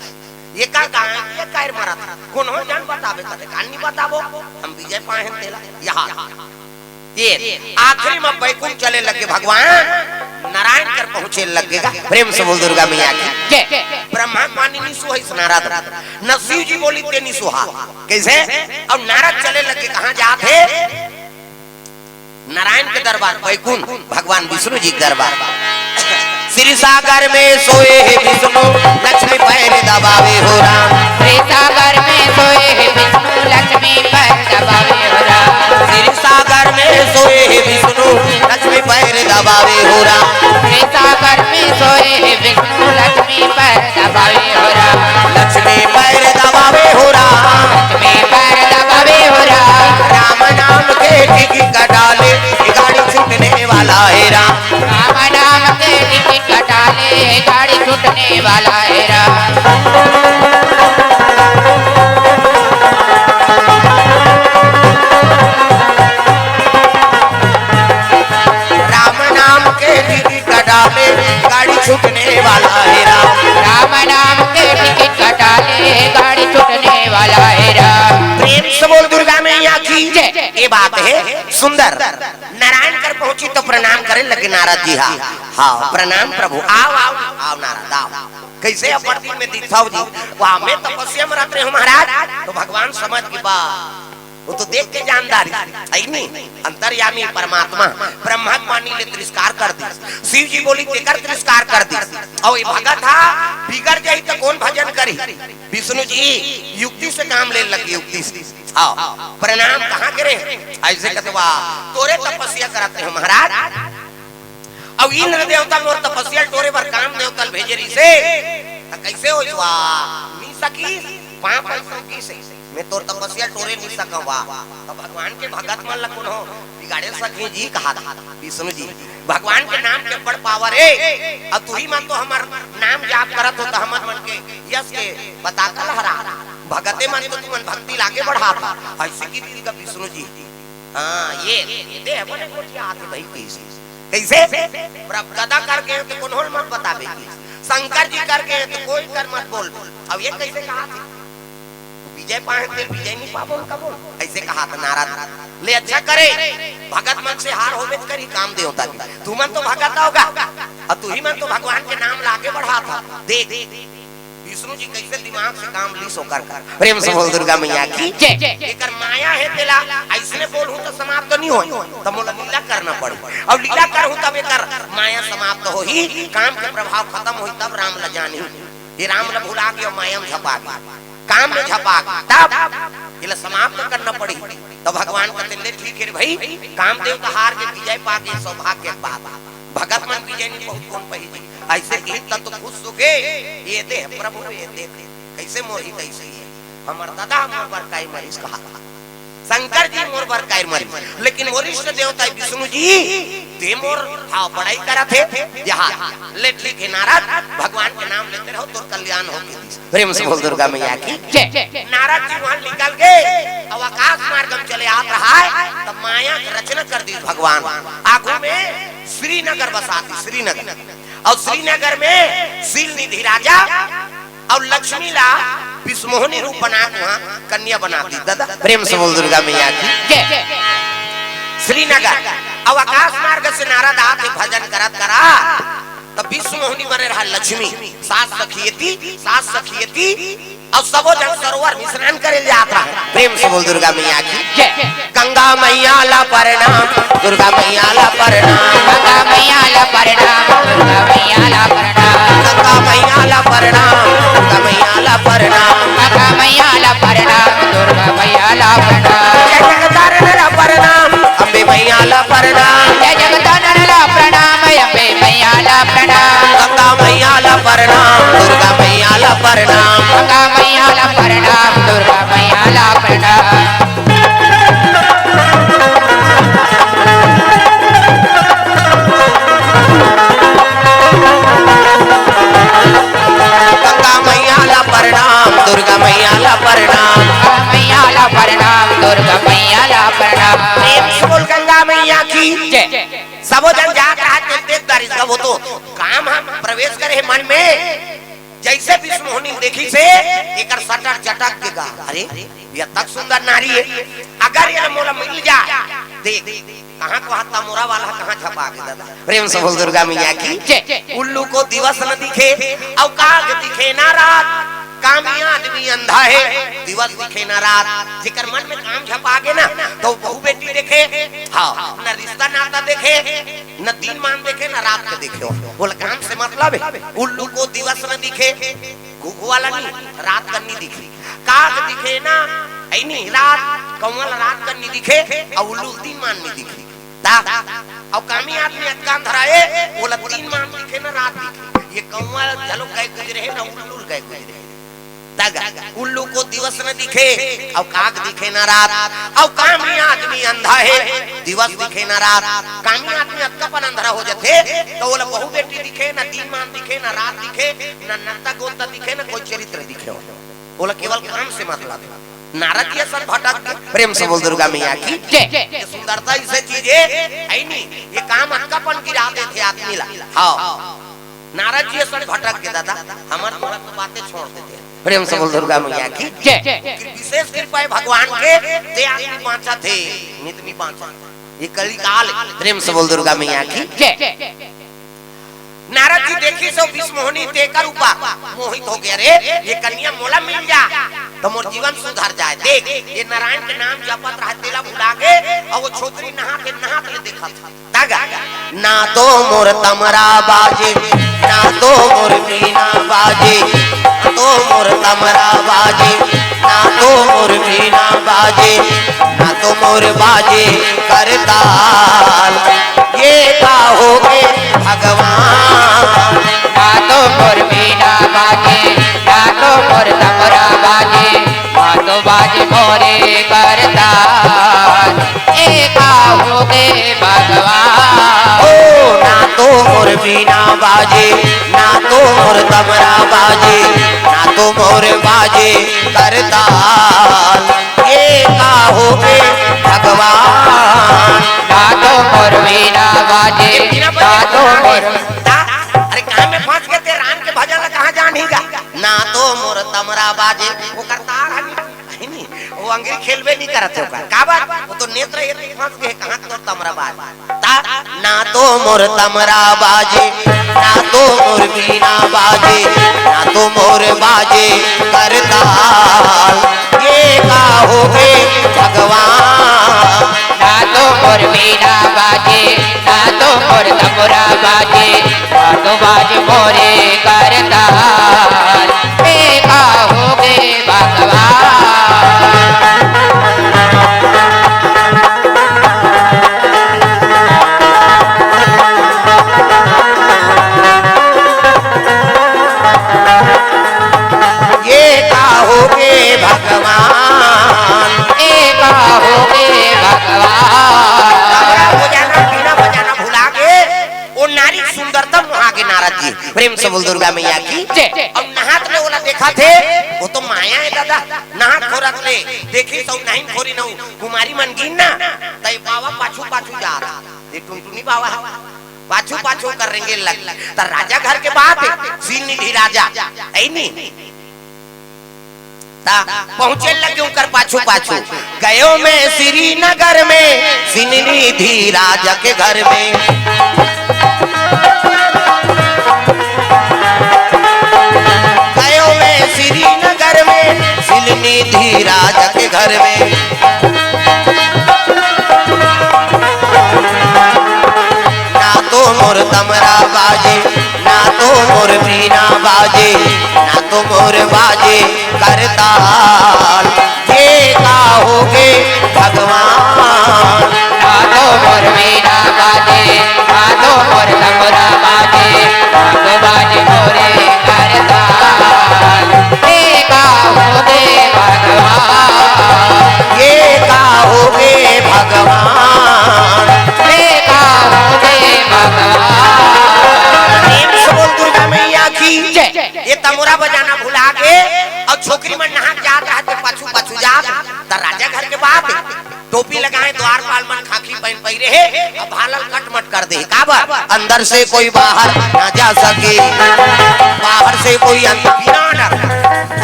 ये का कहा है कि ये कैर मारा था? कोनो जान बताबे करे, कान नहीं बताबो। हम विजय पाए हैं तेला। यहाँ ये आखिरी में बैकुंठ चले लगे भगवान, नारायण कर पहुंचे लगेगा। प्रेम से बोल दुर्गा मैया की जय। ब्रह्मा मानी नहीं सुहाई नारद, न शिव जी बोली ते नहीं सुहा। कैसे? अब नारद चले लगे, कहाँ जात हे? नारायण के दरबार, बैकुंठ, भगवान विष्णु जी के दरबार। श्री सागर में सोए हे विष्णु, लक्ष्मी पैर दबावे हो राम। श्री सागर में सोए हे विष्णु, लक्ष्मी पैर दबावे हो राम। श्री सागर में सोए हे विष्णु, लक्ष्मी पैर दबावे हो राम। श्री सागर में सोए हे विष्णु, लक्ष्मी पैर दबावे हो राम। लक्ष्मी पैर दबावे हो राम। लक्ष्मी पैर दबावे हो राम। राम नाम के टिकट कटा ले, गाड़ी छूटने वाला है राम। राम नाम के टिकट कटा ले, गाड़ी छूटने वाला है राम। राम नाम के टिकट कटा ले, गाड़ी छूटने वाला है राम। राम नाम के टिकट कटा ले, गाड़ी छूटने वाला है राम। प्रेम से बोल दुर्गा मैया की जय। ये बात है सुंदर। नारायण कर पहुंची तो प्रणाम करे लगे नारद जी। हाँ, हाँ, प्रणाम प्रभु, आओ, आओ, आओ नारद, आओ। कैसे अपर दिन में दिखाओ जी? वहाँ मैं तपस्या में रहते हो महाराज, तो भगवान समझ के बा, वो तो देख के जानदारी है नी, अंतर्यामी परमात्मा। ब्रह्मा के मानी ले तिरस्कार कर दी, शिव जी बोली तेकर तिरस्कार कर दी। और ये भगत हा बिगड़ जाई तो कौन भजन करी? विष्णु जी युक्ति से काम ले लगे, युक्ति से। आओ, प्रणाम कहाँ करे? ऐसे कतवा तोरे तपस्या कराते हो महाराज। अब इंद्र देवता मोर तपस्या टोरे बर काम देवता ल भेजे रहिसे, त कैसे हो जुआ? नी सकी, पाँव परी सौकी से, मैं तोर तपस्या टोरे नी सकवा। तो भगवान के भगत मन ल कोनो बिगाड़े सकी जी कहा था विष्णु जी। भगवान के नाम के बड़ पावर है। अब तू ही मन तो हमर नाम जाप करत हो तो हमर मन के यश के बताका लहरा। भगते मन तो तुमन भक्ति लागे बढ़ा था। ऐसे की दी का विष्णु जी। हाँ, ये, ये दे बने कोठी आथे भाई कैसे? कैसे? प्रभु गदा करके तो कोनो मत बताबे की। शंकर जी करके तो कोई कर मत बोल। अब ये कैसे कहा थे? विजय पाए थे, विजय नहीं पाबो उनका बोल। ऐसे कहा था नारद। ले अच्छा करे, भगत मन से हार होबे त करी काम देवता के। तुमन तो भगत होगा, और तू ही मन तो भगवान के नाम लागे बढ़ा था। देख, विष्णु जी कैसे दिमाग से काम ली सो कर। प्रेम से बोल दुर्गा मैया की जय। एकर माया है तेला, ऐसने बोलहूं तो समाप्त नहीं होई, तो मोला लीला करना पड़ी। अब लीला करहूं तब एकर माया समाप्त होही, काम के प्रभाव खत्म होई, तब राम ला जानी। ये राम ला भुला गयो, माया में झपा गयो, काम में झपा गयो, तब इला समाप्त करना पड़ी। तो भगवान कहते, "ले ठीक है रे भाई, काम देवता हार के विजय पा के सौभाग्य के बात। भगत मन विजय नहीं बहुत कौन पही जी।" ऐसे ही तत्व खुश सुखे, ये देह प्रभु ये देह। कैसे मोर हितैषी है, हमर दादा मोर बर काई मरिस कहा था। शंकर जी मोर बर काई मरिस, लेकिन वरिष्ठ देवता विष्णु जी, ते मोर, हाँ, बड़ाई करत हे। यहाँ ले ठीक है नारद, भगवान के नाम लेते रहो, तोर कल्याण हो के दिस। प्रेम से बोल दुर्गा मैया की जय। नारद जी वहां निकल गए, अब आकाश मार्ग में चले आत रहा है, तब माया के रचना कर दी भगवान। आगू में श्रीनगर बसा दी, श्रीनगर। और श्रीनगर में शील निधि राजा और लक्ष्मी ला विश्वमोहिनी रूप बना के वहाँ कन्या बना दी दादा। प्रेम से बोल दुर्गा मैया की जय। श्रीनगर, अब आकाश मार्ग से नारद आथे भजन करत करत, तब विश्वमोहिनी बने रहा लक्ष्मी, सात सखियती, सात सखियती, अउ सबो जन सरोवर में स्नान करे जात रहा। प्रेम से बोल दुर्गा मैया की जय। गंगा मैया ला प्रणाम, दुर्गा मैया ला प्रणाम। गंगा मैया ला प्रणाम, दुर्गा मैया ला प्रणाम। गंगा मैया ला प्रणाम, दुर्गा मैया ला प्रणाम। गंगा मैया ला प्रणाम, दुर्गा मैया ला प्रणाम। जय जगतारण ला प्रणाम, अम्बे मैया ला प्रणाम। जय जगतारण ला प्रणाम, अम्बे मैया ला प्रणाम। गंगा मैया ला प्रणाम, दुर्गा मैया ला प्रणाम। गंगा मैया ला प्रणाम, दुर्गा मैया ला प्रणाम। गंगा मैया ला प्रणाम, दुर्गा मैया ला प्रणाम। गंगा मैया ला प्रणाम, दुर्गा मैया ला प्रणाम। प्रेम से बोल गंगा मैया की जय। सबो जन जात रहा, तेल तेज बारिश का वो तो काम हम प्रवेश करे हे मन में। जैसे विश्वमोहिनी देखिस हे, एकर सटर चटक के गा, अरे, ये तक सुंदर नारी है, अगर ये मोला मिल जाए, देख, कहाँ को हाथ मोरा वाला, कहाँ झपा के दादा। प्रेम से बोल दुर्गा मैया की जय। उल्लू को दिवस न दिखे, अउ काग दिखे ना रात, कामी आदमी अंधा है, दिवस दिखे ना रात। जेकर मन में काम झपा गे ना, तो बहू बेटी देखे, हाँ, न रिश्ता नाता देखे, न दिन मान देखे, न रात के देखे। बोला काम से मतलब है, उल्लू को दिवस न दिखे, घुघुआ ला नहीं, रात कन नहीं दिखे। काग दिखे ना, ऐ नहीं, रात, कौवा ला रात कन नहीं दिखे, अउ उल्लू दिन मान नहीं दिखे। ता, अउ कामी आदमी अतका अंधरा हे, ओला दिन मान दिखे ना रात दिखे। ये कौवा घलो गए गुजरे हे ना उल्लू गए गुजरे हे। तगा, उल्लू को दिवस न दिखे, अउ काग दिखे ना रात, अउ कामी आदमी अंधा हे, दिवस दिखे ना रात। कामी आदमी अतका पन अंधरा हो जथे, तो ओला बहू बेटी दिखे, ना दिन मान दिखे, ना रात दिखे, ना नत्ता गोत्ता दिखे, ना कोई चरित्र दिखे हो। ओला केवल काम से मतलब हे। नारद जी असन भटक गे। प्रेम से बोल दुर्गा मैया की जय। ये सुंदरता इसे चीज हे, ऐ नहीं, ये काम अतका पन गिरा देथे आदमी ला। हाँ। नारद जी असन भटक गे दादा, हमर तुरंत बातें छोड़ देथे। प्रेम से बोल दुर्गा मैया की जय। कि विशेष कृपा हे भगवान के, ते आदमी बाँचत हे, नित नहीं बाँचत। ये कलिकाल हे। प्रेम से बोल दुर्गा मैया की जय। नारद जी देखिस हे विश्वमोहिनी, तेकर ऊपर मोहित हो गे, अरे, ये कन्या मोला मिल जाए, तो मोर जीवन सुधर जाए। देख, ये नारायण के नाम जपत रहा, तेला भुला गे, अउ वो छोकरी नहात हे, नहात ले देखत हे। तगा, ना तो मोर तमरा बाजे, ना तो मोर बीना बाजे, ना तो मोर तमरा बाजे, ना तो मोर बीना बाजे, ना तो मोर बाजे करताल। ये का हो गे भगवान? ना तो मोर बीना बाजे, ना तो मोर तमरा बाजे, ना तो बाजे मोरे करताल। ए का हो गे भगवान। ओ, ना तो मोर बीना बाजे, ना तो मोर तमरा बाजे, ना तो मोर बाजे करताल। ए का हो गे भगवान। ना तो मोर बीना बाजे, ना तो मोर ता-, अरे कहाँ में फंस गे ते राम के भजन ला कहाँ जान ही गा? ना तो मोर तमरा बाजे, वो करताल हमी। नहीं, नहीं, वो अंगरी खेलबे नहीं करत हे ओकर। काबर? वो तो नेत्र ये फंस गे, कहाँ तो तमरा बाजे। ता, ना तो मोर तमरा बाजे, ना तो मोर बीना बाजे, ना तो मोर बाजे करताल। ये का हो गे भगवान? ना तो मोर बीना बाजे, ना तो मोर तमरा बाजे, ना तो बाजे मोरे करताल। ए का हो गे भगवान। ये का हो गे भगवान। ए का हो गे भगवान। तमरा बजाना, बीना बजाना भुला गे, वो नारी सुंदरता मोहा गे नारद जी। प्रेम से बोल दुर्गा मैया की जय। अब नहात ले ओला देखत हे, वो तो माया हे दादा। नहात खोरत ले देखिस अउ नहीं खोरी नहु कुमारी मन गिन ना, तई बाबा पाछू पाछू जात हे। ये टुनटुनी बाबा हे, पाछू पाछू कर रेंगे लग। त राजा घर के बात हे, सील निधि राजा, ऐ नी। ता पहुंचे लगे उनकर पाछू पाछू। गयो मैं श्रीनगर में, सिलनिधि राजा के घर में। गयो मैं श्रीनगर में, सिलनिधि राजा के घर में। ना तो मोर तमरा बाजे, ना तो मोर बीना बाजे, ना तो मोर बाजे करताल। ये का होगे भगवान। ना तो मोर बीना बाजे, ना तो मोर तमरा बाजे, ना तो बाजे मोरे करताल। ये का होगे भगवान। ये का होगे भगवान। ये का होगे भगवान। प्रेम से बोल दुर्गा मैया की जय। ये तमोरा बजाना भुला के अउ छोकरी मन नहा के जात रहत हे, पाछू पाछू जात, त राजा घर के बात हे। टोपी लगाए, द्वारपाल मन खाकी पहन पहिरे हे, अब भाला ल कटमट कर दे। काबर? अंदर से कोई बाहर ना जा सके, बाहर से कोई अंदर बिना डर।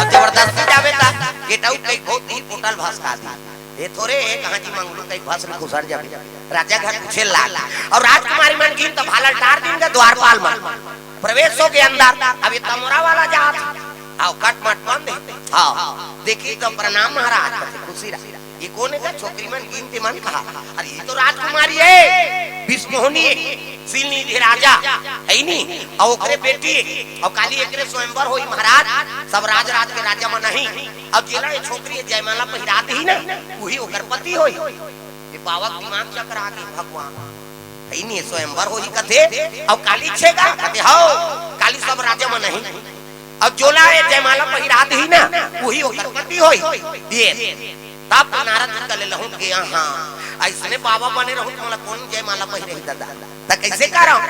अब जबरदस्ती जाबे त गेट आउट कई बहुत ही पोटल भसका दी। ये थोरे हे कहाँ जी मंगलू कई भस्म खुसर जाबे। राजा घर पूछे लाग। अउ राजकुमारी मन गिन त भाला ल टार दिन गा द्वारपाल मन। प्रवेश होगे अंदर। अब ये तमोरा वाला जात हे। अउ कटमट बंद हे। हाँ। देखी त प्रणाम महाराज कथे, खुशी रहा। ये कोन हे गा? छोकरी मन गिन ते मन कहा, अरे ये तो राजकुमारी हे, बिसमोहनी हे, सिलनिधि राजा हे नी, अउ ओकरे बेटी हे, अउ काली एकरे स्वयंवर होही महाराज, सब राज राज के राजा मन आही, अउ जेला ये छोकरी हे जयमाला पहिरा देही ना, उही ओकर पति होही। ये बाबा के दिमाग चकरा गे भगवान। हे नी, स्वयंवर होही कथे, अउ काली छेगा कथे, हव, काली सब राजा मन आही। अउ जोला ये जयमाला पहिरा देही ना, उही ओकर पति होही। ये, तब नारद जी कले लहुट गे, हाँ, अइसने बाबा बने रहूं त मोला कोन जयमाला पहिराही दादा? त कइसे करंव?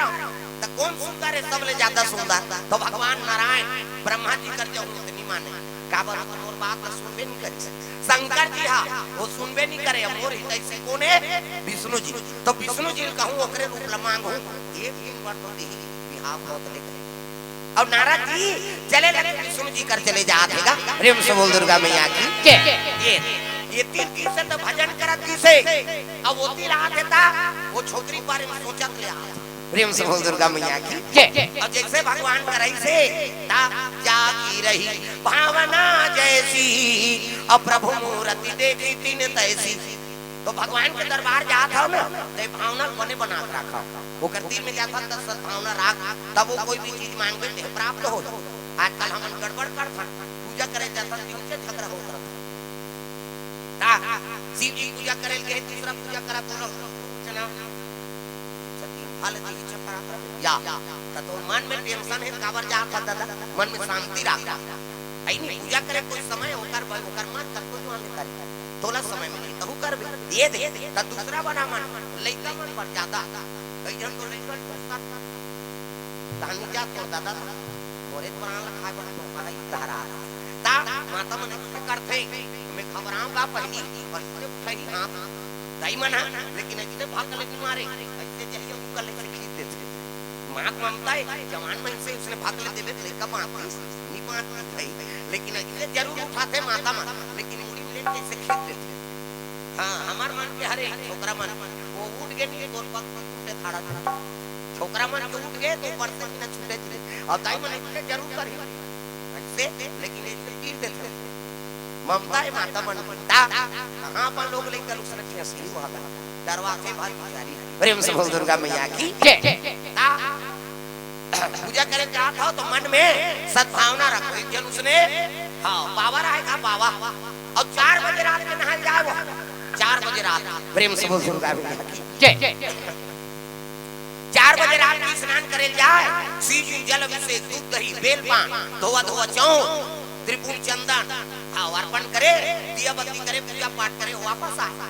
त कोन सुंदर हे, सबले ज्यादा सुंदर? त भगवान नारायण ब्रह्मा जी कर जहूं त नी माने। काबर? ओ तो मोर बात ल सुनबे नी करे। शंकर जी हा, ओ सुनबे नी करे। अब मोर हितैषी कोन हे? विष्णु जी। त विष्णु जी ल कहूं, ओकरे रूप ल मांगहूं, एक दिन बर तो देही, बिहाव होत ले करे। अउ नारद जी चले लगे, विष्णु जी कर चले जात हे गा। प्रेम से बोल दुर्गा मैया की जय। ये, ये तीर तीर से त भजन करत गिस हे, अउ ओती ल आत हे त ओ छोकरी बारे में सोचत ले आत हे। प्रेम से बोल दुर्गा मैया की जय। अउ जइसे भगवान करइस हे, ता जागी रही भावना जैसी, अउ प्रभु मूरति देखी तिन तैसी। त भगवान के दरबार जात हव ना, त भावना ल बने बना के राखव। ओकर तीर में जात हव त सद्भावना राख, तब ओ कोई भी चीज मांगबे ते प्राप्त होही। आजकल हमन गड़बड़ करथन, पूजा करे जाथन, तिहू से झगड़ा होत रहिथे। ता शिव जी पूजा करे ल गे, दूसरा पूजा करा, बोलो, चला। सती उठा लेती इच्छा करा। या, त तोर मन में tension हे, काबर जात हस दादा? मन में शांति राख। अइ नी, पूजा करे कोई समय ओकर ब-, ओकर मन कतको जुआन ले करे। तोला समय मिलही, तहू करबे। ये दे, त दूसरा बना मन, लइका मन बर जादा। कई झन तो लइका ल टोकत, तहन जा तोर दादा, मोरे प्राण ल खाए बर तो कहा ई धरा। ता माता मन अइसे करथे, मैं घबराऊंगा पहिली, अइसे उठही हाथ। दाई मन ह, लेकिन अइसे भक ले नी मारे, अइसे जहिया उकर ले खींच देथे। माँ के ममता हे, जवान मन से उसने भक ले देबे, त लइका बांचतिस, नी बांचतिस भाई। लेकिन अइसे जरूर उठाथे माता मन, लेकिन मुड़ी में लेके अइसे खींच देथे। हाँ, हमर मन के हरे, छोकरा मन, ओ उठ गे नी, तोर पग में छूटे खड़ा था। छोकरा मन के उठ गे, त ऊपर से बिना छूटे थे। अउ दाई मन अइसे जरूर करही। अइसे, लेकिन अइसे तीर देथे। ममता हे माता मन की। ता, कहाँ अपन लोग लइका ल उसने ठेसही वाला। डरवाथे भाई बिचारी। प्रेम से बोल दुर्गा मैया की जय। ता, पूजा करे जात हव त मन में सद्भावना रखो। एक झन उसने, हाँ, बाबा रहे का बाबा। अउ चार बजे रात के नहाय ल जाए वो। चार बजे रात। प्रेम से बोल दुर्गा मैया की जय। चार बजे रात के स्नान करे ल जाए, शिव जी ल जल अभिषेक, दूध दही, बेल पान, धोवा धोवा चाउर, त्रिपुर चंदन, हाँ, अर्पण करे, दिया बत्ती करे, पूजा पाठ करे, वापस आए।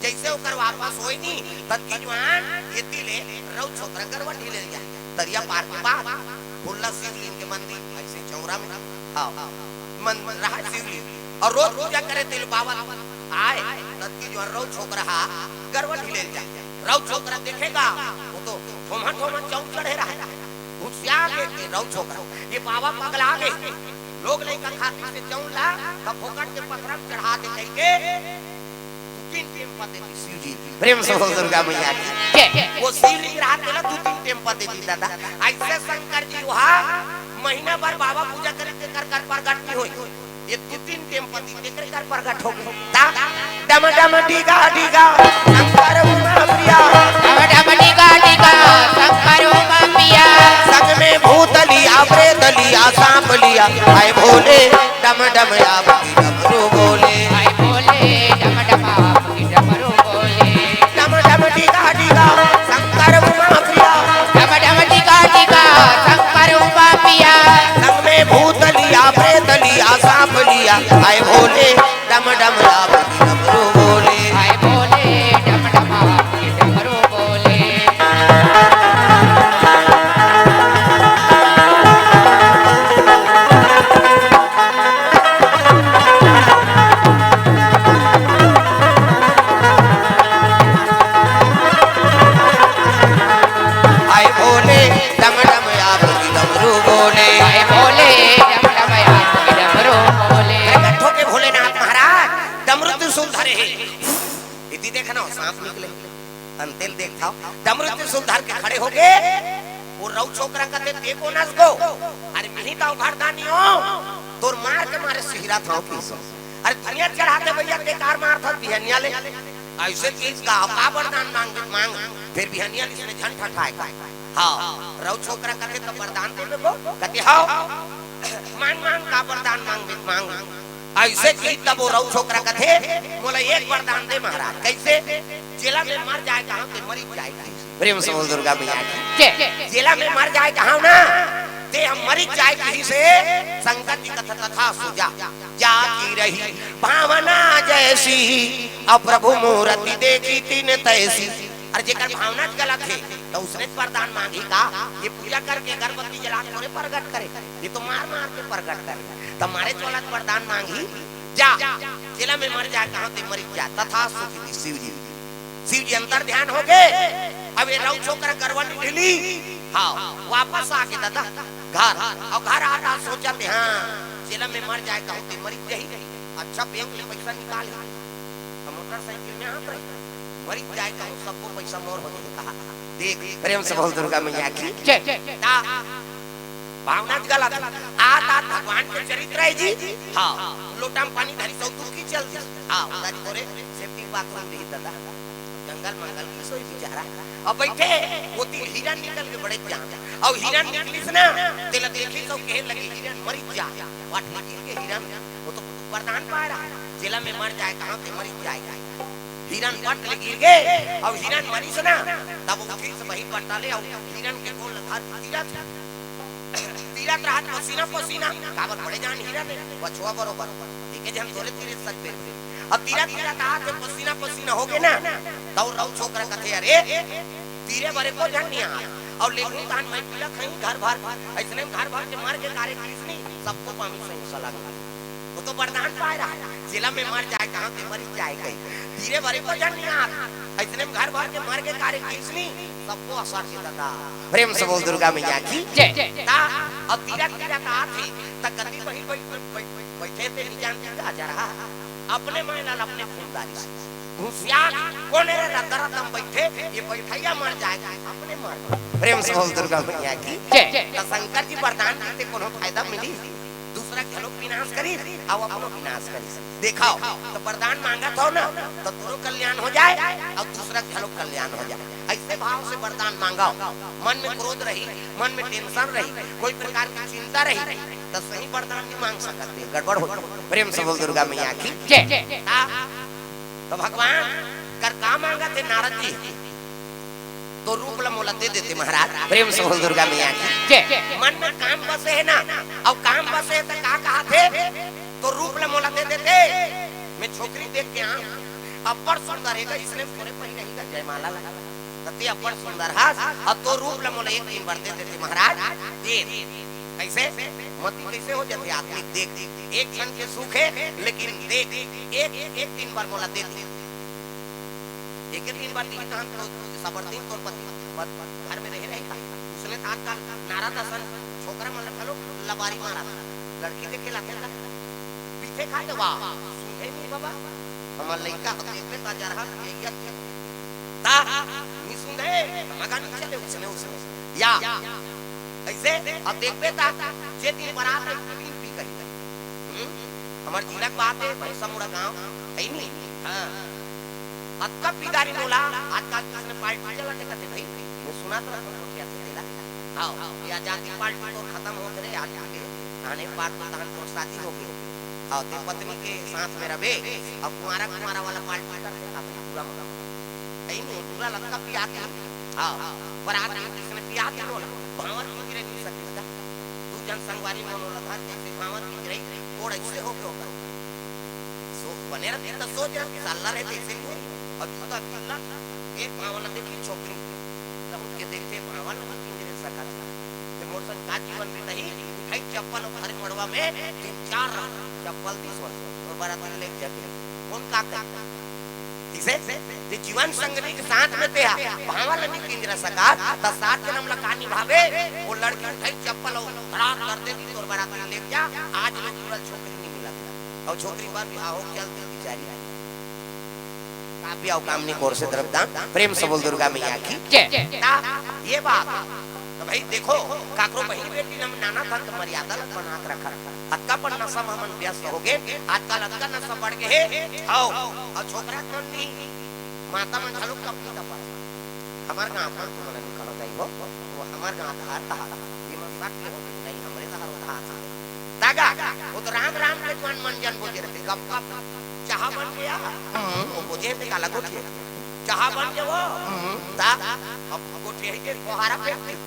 जइसे ओकर वापस होय नी, ततकी जुआन एती ले रउत छोकरा गरवा ढिले ल जाए। तरिया पार के बाद भुल्ला शिवलिंग के मंदिर, अइसे चौरा में, हाँ, मन रहा शिवलिंग। अउ रोज पूजा करे तेल बाबा आए, ततकी जुआन रउत छोकरा हा गरवा ढिले ल जाए। रउत छोकरा देखे गा, ओ तो ठोमा ठोमा चाउर चढ़े रहा। हुसियार देख के रउत छोकरा, ये बाबा पगला गे। लोग लइका खाती से जौन ला, त फोकट के पथरा म चढ़ा दे कहिके दू तीन टेम पा देती शिव जी। प्रेम से बोल दुर्गा मैया की। जय। वो शिवलिंग रहा तेला दू तीन टेम पा देती दादा। ऐसे शंकर जी वहा महीना भर बाबा पूजा करी, तेकर कर प्रगट नहीं होई। ये दू तीन टेम पा दी, तेकर कर प्रगट हो गई। ता डम डम डीगा डीगा शंकर उमा प्रिया। डम डम डीगा डीगा शंकर उमा प्रिया। संग में भूत लिया, प्रेत लिया, सांप लिया, हाय भोले। डम डम आपकी डमरू बोले। हाय भोले, डम डम आपकी डमरू बोले। डम डम डीगा डीगा शंकर उमा प्रिया। डम डम डीगा डीगा शंकर उमा प्रिया। संग में भूत लिया, प्रेत लिया, सांप लिया, हाय भोले। डम डम आपकी डमरू बोले। हाय भोले, डम डम आपकी डमरू बोले। हाय भोले, डम डम आपकी डमरू बोले। हाय भोले, डम डम आपकी डमरू बोले। अरे बैठो के भोलेनाथ महाराज, डमरू त्रिशूल धरे हे। इति देखना हो, सांस निकले। अंतेल देखथव, डमरू त्रिशूल धर के खड़े होगे। वो रऊ छोकरा कथे, "ते कोन अस गो?" "अरे मिही त अवघड़दानी हों, तोर मार के मारे सिहरथंव" कहिस। "अरे दुनिया चढ़ाथे भैया, ते काबर मारथस बिहनिया ले?" अइसे कहिस, "का, का बरदान मांगबे त मांग, फेर बिहनिया ले इसने झन ठठाय का।" हाँ, रऊ छोकरा कथे, "त बरदान देबे गो?" कथे, "हव।" "मांग, मांग, का बरदान मांगबे त मांग।" अइसे कहिस तब वो रऊ छोकरा कथे, "मोला एक बरदान दे महाराज।" "कइसे?" "जेला मैं मर जाय कहंव ते मरिच जाय कहिस।" प्रेम से बोल दुर्गा मैया की। जय। "जेला मैं मर जाय कहंव ना, ते ह मरिच जाय कहिस हे।" शंकर जी कथे, "तथास्तु जा।" "जा की रही भावना जैसी, अब प्रभु मूरति देखी तिन तैसी।" अरे जेकर भावना च गलत हे, त उसनेच बरदान मांगही का? ये पूजा करके अगरबत्ती जला के थोरे प्रगट करे, ये तो मार मार के प्रगट करे। त मारेच वाला त बरदान मांगही, "जा, जेला मैं मर जाय कहंव ते मरिच जा।" तथास्तु कहिस शिव जी। शिव जी अंतर ध्यान होगे। अब ये रऊ छोकरा गरवा निकली, हाँ, वापस आगे दादा घर। अउ घर आत आत सोचथे, "हाँ, जेला मैं मर जाय कहंव ते मरिच जाही।" अच्छा, बैंक ले पइसा निकालही, त मोटरसाइकिल में आत रही, "मरिच जाय कहंव, सब्बो पइसा मोर हो जाही" कहा। देख, प्रेम से बोल दुर्गा मैया की। जय। ता भावना च गलत हे। आत आत भगवान के चरित्र हे जी। हाँ, लोटा म पानी धरिस अउ दुबकी चल दिस। हाँ, उधारी तोरे safety bathroom दिही दादा। जंगल मंगल के सोई बिचारा। अब बइठे, ओती हिरन निकल के बड़े जान। अउ हिरन निकलिस ना, तेला देखिस अउ कहे लगे, "हिरन मरिच जा, पट ले गिर गे हिरन।" वो तो बरदान पाय रहा, "जेला मैं मर जाय कहंव ते मरिच जाय।" हिरन पट ले गिर गे, अउ हिरन मरिस ना, तब उठिस बही पटा ले, अउ हिरन के गोड़ ल धर तीरत, तीरत रहत पसीना पसीना, काबर बड़े जान हिरन हे, बछवा बरोबर, एके झन तोरे तीरे सकबे। अब तीरत तीरत आत हे, पसीना पसीना होगे ना, तब रऊ छोकरा कथे, "अरे, तीरे बर एको झन नइ आय, अउ लेगहूं तहान मैं पीला खहीं घर भर, अइसने घर भर के मर गे कारे कहिस नी, सबको पामी सही सलाह।" वो तो बरदान पाय रहा, "जेला मैं मर जाय कहंव ते मरिच जाय" कहिस। तीरे बर एको झन नइ आत, अइसने घर भर के मर गे कारे कहिस नी, सबको असर के दादा। प्रेम से बोल दुर्गा मैया की। जय। ता, अब तीरत तीरत आत हे, त कती बही बइठ, बइठ, बइठ, बइठे ते नइ जानतिस गा जरा। अपने माय लाल अपने खून डारिस। घुसियार, "कोन हे रे रद्दा रद्दा म बइठे, ये बइठइया मर जाय।" अपने मर। प्रेम से बोल दुर्गा मैया की। जय। त शंकर जी बरदान दीस ते कोनो फायदा मिलिस? दूसरा घलो विनाश करिस, अउ अपनो विनाश करिस। देखव, त बरदान मांगत हव ना, त तोरो कल्याण हो जाय, अउ दूसरा घलो कल्याण हो जाय। अइसे भाव से बरदान मांगव, मन में क्रोध रही, मन में tension रही, कोई प्रकार के चिंता रही, त सही बरदान नइ मांग सकत हे, गड़बड़ होथे। प्रेम से बोल दुर्गा मैया की। जय। ता, त भगवान कर का मांगत हे नारद जी? "तोर रूप ल मोला दे देते महाराज।" प्रेम से बोल दुर्गा मैया की। जय। मन में काम बसे हे ना, अउ काम बसे हे त का कहत हे? "तोर रूप ल मोला दे देते, मैं छोकरी देख के आंव, अब्बड़ सुंदर हे गा, इसने तोरे पहिरही गा जयमाला ला।" त ते अब्बड़ सुंदर हस, अउ तोर रूप ल मोला एक दिन बर दे देते महाराज, दे। कइसे? मति कइसे हो जाथे आदमी, देख, एक क्षण के सुख हे, लेकिन देख, एक, एक दिन बर मोला दे दे। एक दिन बर दिही तहन तो सबर दिन तोर पति बर घर में रहे रही का? उसने त आजकल नारद असन छोकरा मन ल घलो लबारी मारत। लड़की देखे ला तेला। पीथे खा ले, वाह, सुने नहीं बाबा। हमर लइका ह देखबे ता जरहा पियैया। ता, नी सुने, मगा नी चले, उसने, उसने। या, ऐसे, अब देखबे ता, जे दिन बरात है, दिन पी कही। हम्म? हमर जिला के बात है, भैंसा मुड़ा गांव, है नी? हाँ। अतका पिदारी नोला, आजकल किसने पार्टी चला देखा थे भाई? मैं सुना था, तुम लोग क्या थे तेला? आओ, ये आजादी पार्टी तो खत्म हो करे, आज के आने पार तो तहन तोर शादी हो गई। आओ, ते पत्नी के साथ में रहे, अब कुंवारा कुंवारा वाला पार्टी करते का भाई, पूरा मना। कहीं नहीं, पूरा लड़का पिया के, आओ, पर आज किसने पिया के नोला, भावर की गिरे नहीं सकता। दू जन संगवारी में नोला धर, जैसे भावर की गिरे, कोड़ ऐसे हो गए होगा। सो, बने रहती तो सोच रहती, साला रहते इसे भी। अब जूता बिल्ला, एक पाँव वाला देखी छोकरी, तो उठ के देखते, पाँव वाला भी पिंजरे सका था। ते मोर संग का जीवन बिताही, उठाई चप्पल और घर मड़वा में तीन चार चप्पल दी सोन, और बाराती ले जाके। कौन का करता? इसे, ते जीवन संगनी के साथ में ते हा, पाँव वाला नहीं पिंजरा सका, तो सात जन्म ला का निभावे, वो लड़की उठाई चप्पल और धड़ाक कर देती, तोर बाराती ले जा, आज लोग पूरा छोकरी नहीं मिला। अउ छोकरी बर भी आहो चल दे बिचारी। का भी आओ काम नहीं कोर से द्रव्यदान। प्रेम से बोल दुर्गा मैया की। जय। ता ये बात। तो भाई देखो, काकरो बहिन बेटी हम नाना धन के मर्यादा ल बना के रखा। अतका पर नशा में हमन व्यस्त हो गए। आजकल अतका नशा बढ़ गए हे। आओ, अउ छोकरा मन भी, माता मन घलो कम नहीं दबा। हमार गाँव पर तुमन नहीं कहत आई हो, वो हमार गाँव धार धार, ये मन सक के हो नहीं, हमरे धार वो धार से। तागा, वो तो राम राम के जुआन मन जन बोजे रहते, गप गप, चाहा बन गया, हम्म, वो बोजे रहते काला गोठिया, चाहा बन गया वो, हम्म, ता, अब गोठिया ही के कोहारा फेंक दे।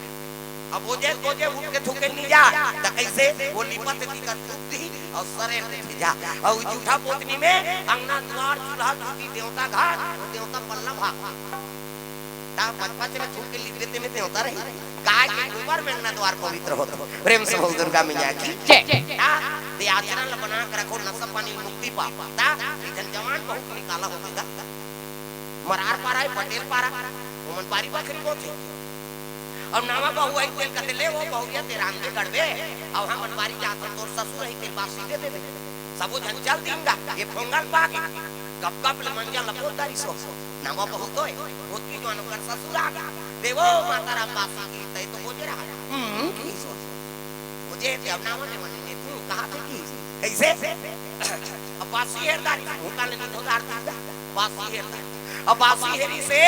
अब बोजे, बोजे उठ के थूके नहीं जा, त कैसे? वो लिपत थी कर थूक दी, और सरे उठ जा, और जूठा पोतनी में अंगना द्वार चूल्हा चूल्ही देवता घर, वो देवता पल्ला भाग। ता बचपन से मैं थूक के लिप देते में देवता रही। गाय के गोबर में अंगना द्वार पवित्र होता। प्रेम से बोल दुर्गा मैया की। जय। ता, ते आचरण ला बना के रखो, नशा पानी मुक्ति पा। ता, ये जन जवान बहुत निकाला हो गया। मरार पारा है, पटेल पारा, ओमन बारी बखरी बोथे। अब नवा बहू आई, तेल कते ले, वो बहुरिया ते रांधे गड़बे, अब हमन बारी जात हन, तोर ससुर आई, तेल बासी दे देबे। सबो झन चल दीन गा, ये फोंगल पागे। गप गप ले मंजन ल पोत डारिस हो। नवा बहू तो है, भोतकी जुआन ओकर ससुर आगे। देवो माता राम बासी की, तय तो बोजे रहा। हम्म, की सो। बोजे ते अब नावा ने मने ने तू कहा थे की? कैसे? अब बासी हेर डारिस, भूखा ले नहीं धोदार दीन गा। बासी हेर डारिस। अब बासी हेरी से,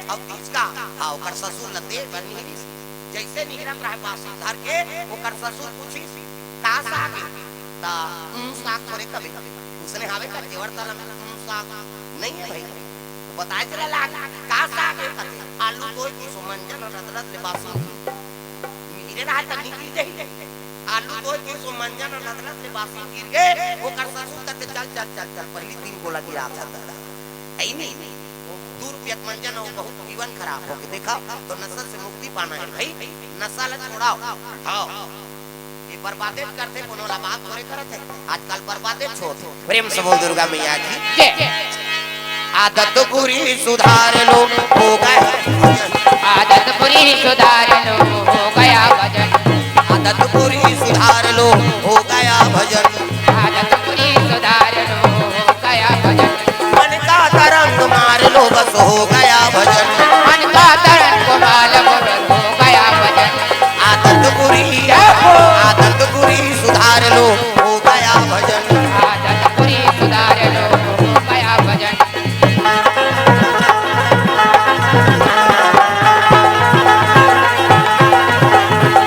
अब तीज का, हाँ, ओकर ससुर लते बनी हेरी से। जैसे निहरत रहे बासी धर के, ओकर ससुर पूछिस, "का साग हे?" ता, "उम, साग थोरे कबे।" उसने हावे का जेवर तला में, "उम, साग नहीं है भाई।" तो बताए चला लाग, "का साग हे?" कथे, "आलू तोय किसो मंजन रदरद ले बासी।" निहरे रहा त नहीं गिर जाही। आलू तोय किसो मंजन रदरद ले बासी गिर गे, ओकर ससुर कथे, "चल, चल, चल, चल, पहली तीन गोला गिरा था दादा।" है नहीं? वो दू रुपया के मंजन हो, बहुत जीवन खराब हो गए। देखा, तो नशा से मुक्ति पाना है भाई, नशा ला छोड़ाओ। हाँ, ये बर्बादे करते, कोनो ला बात थोड़े करत है, आजकल बर्बादे छोड़। प्रेम से बोल दुर्गा मैया की। जय। आदत बुरी सुधार लो, हो गया। आदत बुरी सुधार लो, हो गया भजन। आदत बुरी सुधार लो, हो गया भजन। आदत बुरी सुधार लो, हो गया भजन। मन का तरंग मार लो, बस हो गया भजन। मन का तरंग मार लो, बस हो गया भजन। आदत बुरी, जय हो। आदत बुरी सुधार लो, हो गया भजन। आदत बुरी सुधार लो, हो गया भजन।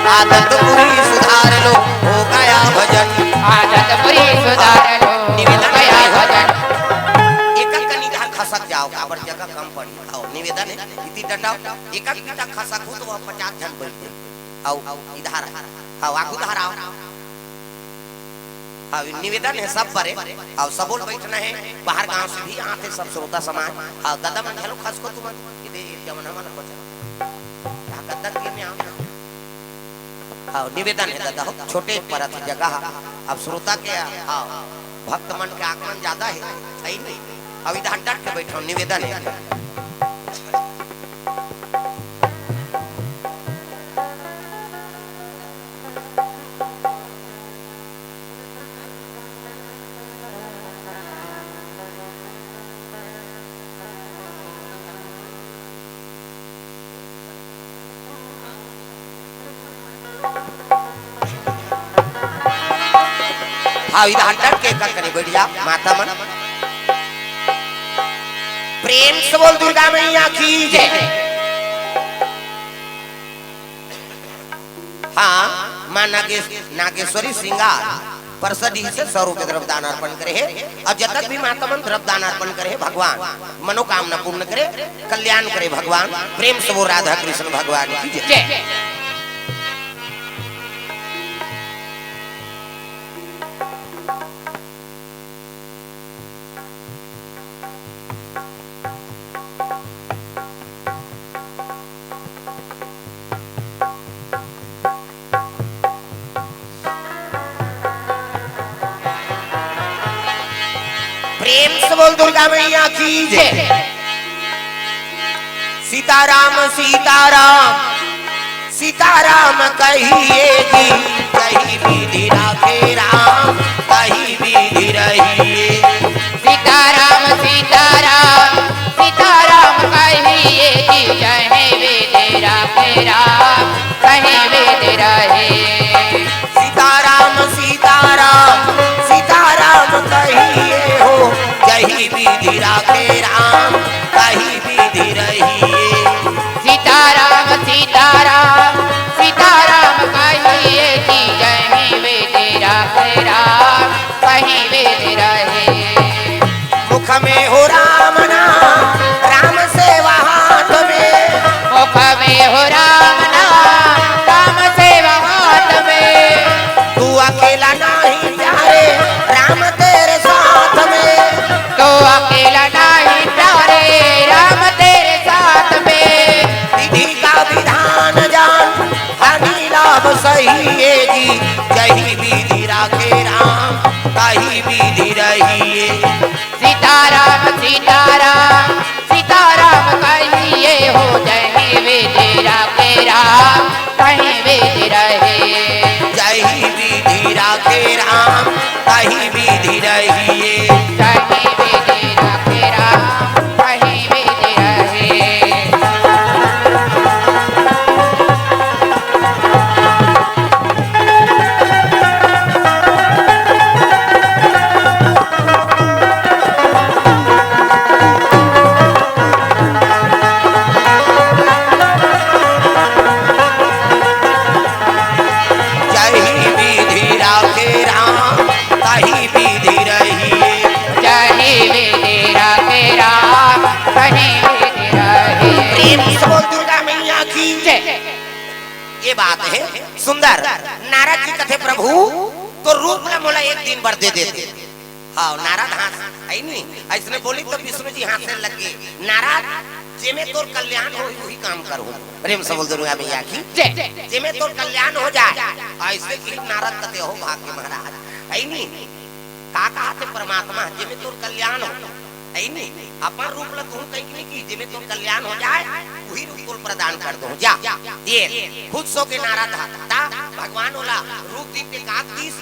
आदत बुरी सुधार लो, हो गया भजन। आदत बुरी सुधार लो, हो गया भजन। एक कनी घर खसक जाओ, काबर जगह कम पड़ी। आओ, निवेदन है, इति डटाओ। एक पीटा खसक हो तो वह पचास जन बैठे। आओ, इधर आओ, आगू इधर आओ। हाँ, निवेदन है सब बरे, अउ सबो ल बैठना है, बाहर गांव से भी आते सब श्रोता समाज, अउ दादा मन घलो खसको तुमन, इदे जमन हमन बचन। हाँ, गद्दन के में आओ। हाँ, निवेदन है दादा हो, छोटे परत जगह, अब श्रोता के, हाँ, भक्त मन के आगमन ज्यादा है, सही नहीं, अब इधर डट के बैठो, निवेदन है। हाँ, इधर डट के का करे, बैठ जा, माता मन। प्रेम से बोल दुर्गा मैया की जय। हाँ, माँ नागेश-, नागेश्वरी श्रृंगार परसडी से सौ रुपये द्रव्य दान अर्पण करे हे। अउ जतक भी माता मन द्रव्य दान अर्पण करे हे, भगवान मनोकामना पूर्ण करे, कल्याण करे भगवान। प्रेम से बोल राधा कृष्ण भगवान की जय। जय। प्रेम से बोल दुर्गा मैया की जय। सीताराम सीताराम सीताराम कहिए जी, जय विधि राखे राम, जय विधि रहिए। सीताराम सीताराम सीताराम कहिए जी, जय विधि राखे राम, जय विधि रहिए। सीताराम सीताराम सीताराम कहिए हो, जय विधि राखे राम, जय विधि रहिए। सीताराम सीताराम सीताराम कहिए जी, जय विधि राखे राम, जय विधि रहिए। मुख में हो राम नाम, राम सेवा हाथ में। मुख में हो राम नाम, राम सेवा हाथ में। तू अकेला नहीं प्यारे, राम तेरे साथ में। तू अकेला नहीं प्यारे, राम तेरे साथ में। विधि का विधान जान, हानि लाभ सहिए जी। जय विधि राखे राम, जय विधि रहिए। सीताराम सीताराम सीताराम कहिए हो, जय विधि राखे राम, जय विधि रहिए। जय विधि राखे राम, जय विधि रहिए। जय विधि राखे राम, जय विधि रहिए। जय विधि राखे राम, जय विधि रहिए। जय विधि राखे राम, जय विधि रहिए। प्रेम से बोल दुर्गा मैया की जय। ये बात हे सुंदर। नारद जी कथे, प्रभु, तोर रूप ला मोला एक दिन बर दे देते। हाँ, नारद हाँस, हे नी? अइसने बोली त विष्णु जी हाँसे लगे। नारद, जेमे तोर कल्याण होही, उही काम करहूँ। प्रेम से बोल दुर्गा मैया की जय। जेमे तोर कल्याण हो जाए। अइसे कि नारद कथे, हो भाग्य महाराज, हे नी? का कहाथे परमात्मा, जेमे तोर कल्याण हो, हे नी? अपन रूप ला तुहूँ कहीं नहीं की, जेमे तोर कल्याण हो जाए, उही रूप तोर प्रदान कर दूँ। जा, ये खुश होके नारद हा, ता भगवान ओला रूप दीन के का दिस,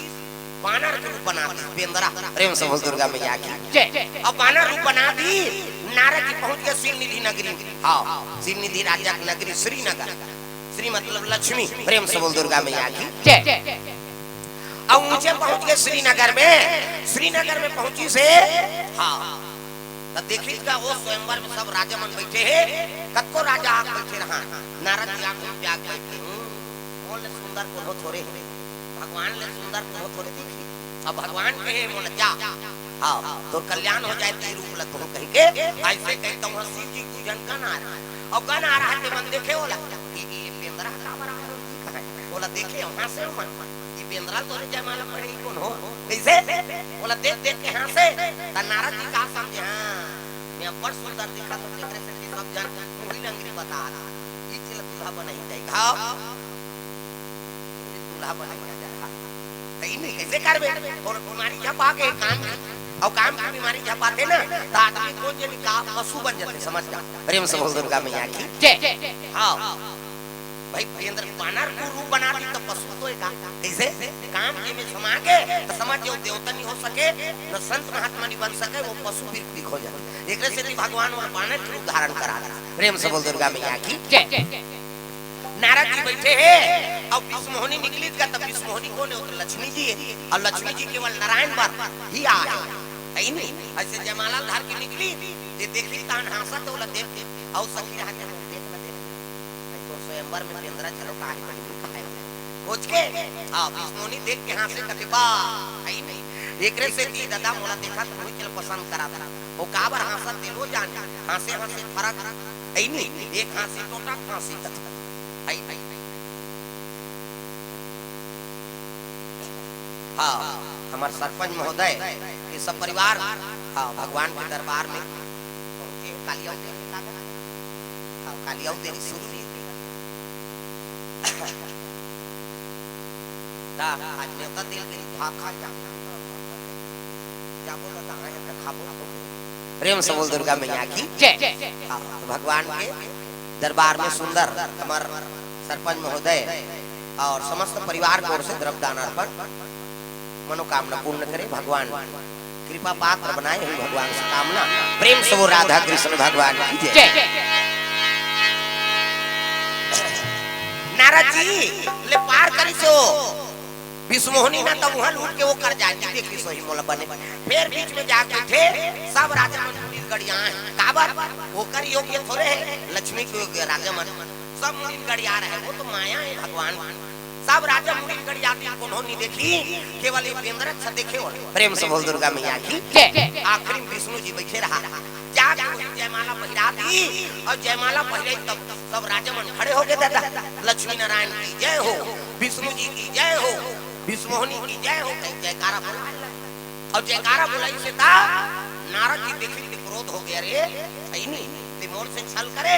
बानर के रूप बना दिस, बेंदरा। प्रेम से बोल दुर्गा मैया की जय। अब बानर रूप बना दिस, नारद जी पहुँच गए श्रीनिधि नगरी। हाँ, श्रीनिधि राजा की नगरी श्रीनगर। श्री मतलब लक्ष्मी। प्रेम से बोल दुर्गा मैया की जय। अब ऊंचे पहुंच गए श्रीनगर में। श्रीनगर में पहुंचिस हे, हाँ, त देखिस का वो स्वयंवर में सब राजा मन बैठे हे, कतको राजा आके बैठे रहा। नारद जी आके उनके आगे बैठे, हम्म, मोर ले सुंदर कोनो थोरे हे, भगवान ले सुंदर कोनो थोरे दिखही। अब भगवान कहे, मोला जा, हाँ, तोर कल्याण हो जाए, तें रूप ला तुहूँ कहिके, अइसे कही त वहाँ शिव जी के दू झन गण आ रहा। अउ गण आ रहा हे, ते मन देखे ओला, ये, ये बेंदरा काबर आ रहा हे, ओला देखे, हाँसे मन, ये बेंदरा तोरे जयमाला पड़े, ये कोन हो? कइसे? ओला देख देख के हाँसे, त नारद जी का समझे, हाँ, मैं अब्बड़ सुंदर दिखत हों, तेकरे सेती सब झन मुही लंगरी बता रहा, ये चीज ला दूल्हा बनाही जाही। हाँ। दूल्हा बनइया जरहा। त इन्हें कइसे करबे? थोड़ा बीमारी झपा के काम की। अउ काम की बीमारी झपाथे ना, त आदमी कोन जनी का पशु बन जाथे, समझ जा। प्रेम से बोल दुर्गा मैया की जय। हाँ। भाई, बेंदरा बानर के रूप बना दिस त पशु तो हे का। कइसे? काम के में समा के, त समझ जाओ, देवता नहीं हो सके, न संत महात्मा नहीं बन सके, वो पशु भी दिखो जाए। एकरे सेती भगवान वो बानर के रूप धारण करा दिस। प्रेम से बोल दुर्गा मैया की जय। नारद जी बइठे हे, अउ बिसमोहनी निकलिस गा, त बिसमोहनी कोन हे? वो तो लक्ष्मी जी हे, अउ लक्ष्मी जी केवल नारायण बर ही आए हे, हइ नी? अइसे जयमाला धर के निकलिस, जे देखिस तहन हाँसत हे, ओला देख के, अउ सखी रहा के देख ल देख। अइ तो स्वयंवर में बेंदरा चलो काहे बड़ी नीक हे। खोज के, हाँ, बिसमोहनी देख के हाँसे कथे, "वाह, हइ नी? एकरे सेती ददा मोला देखत, उही के ल पसंद करत हे।" वो काबर हाँसत हे, तेलो जाने, हाँसे हाँसे फरक, हइ नी? एक हाँसी टोटक हाँसी कथे, हइ, हइ। हाँ, हमर सरपंच महोदय, ये सब परिवार, हाँ, भगवान के दरबार में, ये कालिया उतर के लागल। हाँ, कालिया उतर शुरू नहीं। ता, आज नेवता दिल के भाखा जा। जाबो ना, आए हैं तो खाबो। प्रेम से बोल दुर्गा मैया की। जय। हाँ, तो भगवान के दरबार में सुंदर हमर सरपंच महोदय अउ समस्त परिवार के ओर से द्रव्य दान अर्पण, मनोकामना पूर्ण करे भगवान, कृपा पात्र बनाए ही भगवान से कामना। प्रेम से वो राधा कृष्ण भगवान की जय। जय। नारद जी ले पार करिस ओ बिसमोहनी ह, तब उहाँ लूट के ओकर जाति देखिस, सोही मोला बने। फेर बीच में जाके बइठे, सब राजा मन मुड़ी ल गड़ियाए। काबर? ओकर योग्य थोरे हे, लक्ष्मी के योग्य राजा मन। सब मुड़ी ल गड़िया रहे, वो तो माया हे भगवान। सब राजा मुड़ी ल गड़ियातिस, कोनो नहीं देखिस, केवल ये बेंदरा अच्छा देखे हो। प्रेम से बोल दुर्गा मैया की। जय। आखिरी में विष्णु जी बइठे रहा। जाके वही जयमाला पहिरा दिस, अउ जयमाला पहिरे तब सब राजा मन खड़े हो गे, दादा, लक्ष्मी नारायण की जय हो, विष्णु जी की जय हो, बिसमोहनी की जय हो, कहि जयकारा बोलाए लगे। अउ जयकारा बोलाइस त नारद जी देखिस त क्रोध हो गे, "अरे, हइ नी, ते मोर से छल करे,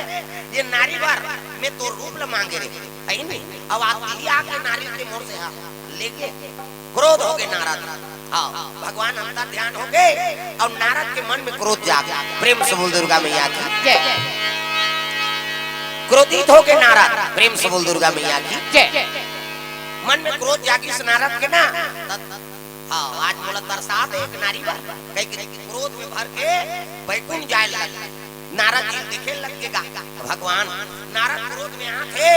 ये नारी बर में तोर रूप ल मांगे रे, हइ नी, अउ आज तिही आके नारी ते मोर से हा, लेगे।" क्रोध हो गे नारद। हाँ, भगवान अंतर ध्यान हो गे अउ नारद के मन में क्रोध जाग गे। प्रेम से बोल दुर्गा मैया की। जय। क्रोधित हो गे नारद। प्रेम से बोल दुर्गा मैया की। जय। मन में क्रोध जागिस नारद के ना, त-, हाँ, आज मोला तरसा दे एक नारी बर, कहि के क्रोध में भर के बैकुंठ जाए लगे। नारद जी देखे लगे गा, भगवान नारद क्रोध में आथे।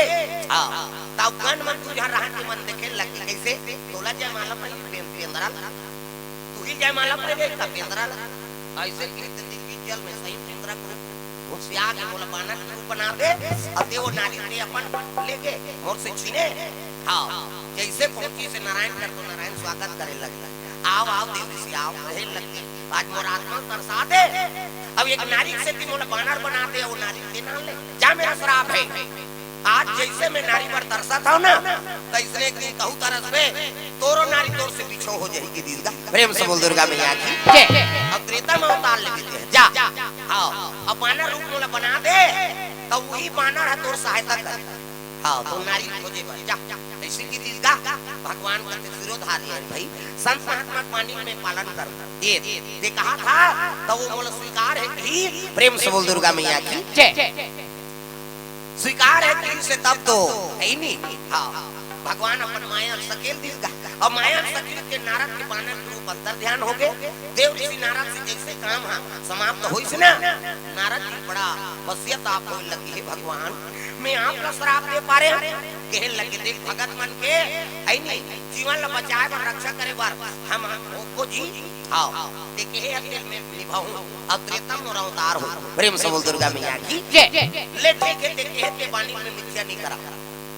हाँ, तब गण मन दू झन रहन के मन देखे लगे, कइसे? तोला जयमाला पहिरे बेंदरा ल, तुही जयमाला पहिरे का बेंदरा ल। अइसे कृत दिग्विजय जल में सही बेंदरा के रूप घुसिया गे, मोला बानर के रूप बना दे, अउ ते वो नारी ते अपन लेगे, मोर से छीने। हाँ, जइसे पहुंचिस नारायण कर तो नारायण स्वागत करे लगे, "आव, आव देव ऋषि, आव," कहे लगे। आज मोर आत्मा ल तरसा दे। अब एक नारी के सेती मोला बानर बना दे, वो नारी के नाम ले। जा, मेरा श्राप हे। आज जइसे मैं नारी बर तरसत हंव ना, तइसने एक दिन तहूं तरसबे, तोरो नारी तोर से बिछो हो जाही, कहि दिस गा। प्रेम से बोल दुर्गा मैया की। जय। अब त्रेता में अवतार ले लेथे। जा। हाँ, अब बानर रूप मोला बना दे, त उही बानर ह तोर सहायता करही। हाँ, तो नारी खोजे बर जा, अइसे कहि दिस गा। भगवान कथे, "सिरोधार्य हे भाई, संत महात्मा के बानी में पालन कर।" ये, ते कहा था, त वो मोला स्वीकार हे कहिस। प्रेम से बोल दुर्गा मैया की। जय। स्वीकार हे कहिस हे तब तो, हइ नी? हाँ, भगवान अपन माया ल सकेल दिस गा। अउ माया ल सकेल के नारद के बानर के रूप अंतर ध्यान हो गे। देव ऋषि नारद से जइसे काम ह समाप्त होइस ना, नारद जी बड़ा पश्चाताप होए लगे, "हे भगवान, मैं आप ला श्राप दे पारेंव?" कहे लगे, "देख भगत मन के, हइ नी, जीवन ला बचाए बर, रक्षा करे बर हम, हम होको जी, हाँ, ते कहे हस तेला मैं निभाहूं, अउ त्रेता मोर अवतार हो।" प्रेम से बोल दुर्गा मैया की। जय। ले ठीक हे, ते कहे ते बानी में मिथ्या नहीं करा।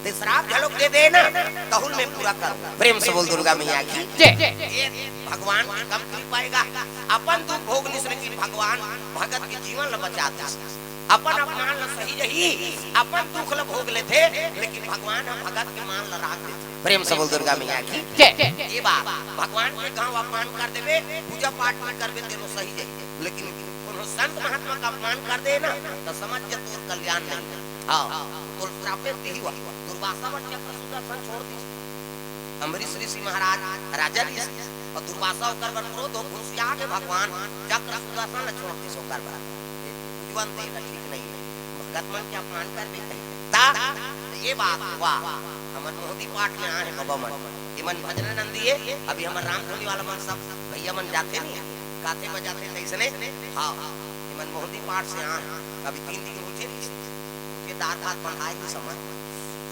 ते श्राप घलोक दे दे ना, तहूं ल मैं पूरा करूं। प्रेम से बोल दुर्गा मैया की। जय। ये भगवान के कम कृपा हे गा। अपन दुख भोगनिस लेकिन भगवान भगत के जीवन ल बचा दिस। अपन अपमान ल सही रही, अपन दुख ल भोग लेथे, लेकिन भगवान ह भगत के मान ल राख देथे। प्रेम से बोल दुर्गा मैया की। जय। ये बात भगवान के कहूं अपमान कर देबे, पूजा पाठ नहीं करबे, तेनो सही रही, लेकिन कोनो संत महात्मा का अपमान कर दे ना, त समझ जा तोर कल्याण नहीं। हाँ, तोला श्रापे दिही हुआ। दुर्वासा बर चक्र सुदर्शन छोड़ दिस। अम्बरीश ऋषि महाराज राजा ऋषि, अउ दुर्वासा ओकर बर क्रोध हो घुसिया गे भगवान, चक्र सुदर्शन ल छोड़ दिस ओकर बर। जीवन दे ल ठीक नहीं हे, भगत मन के अपमान करबे कही। ता, त ये बात हुआ, हमन मोहदी पाठ में आए हैं बाबा मन, ये मन भजन नंदी हे, अभी हमर रामधुनी वाला मन सब भैया मन जाथे नहीं, गाथे बजाथे तइसने, हाँ, ये मन मोहदी पाठ से आए हैं, अभी तीन दिन होथे नहीं, ये दार भात बंधाए के समय।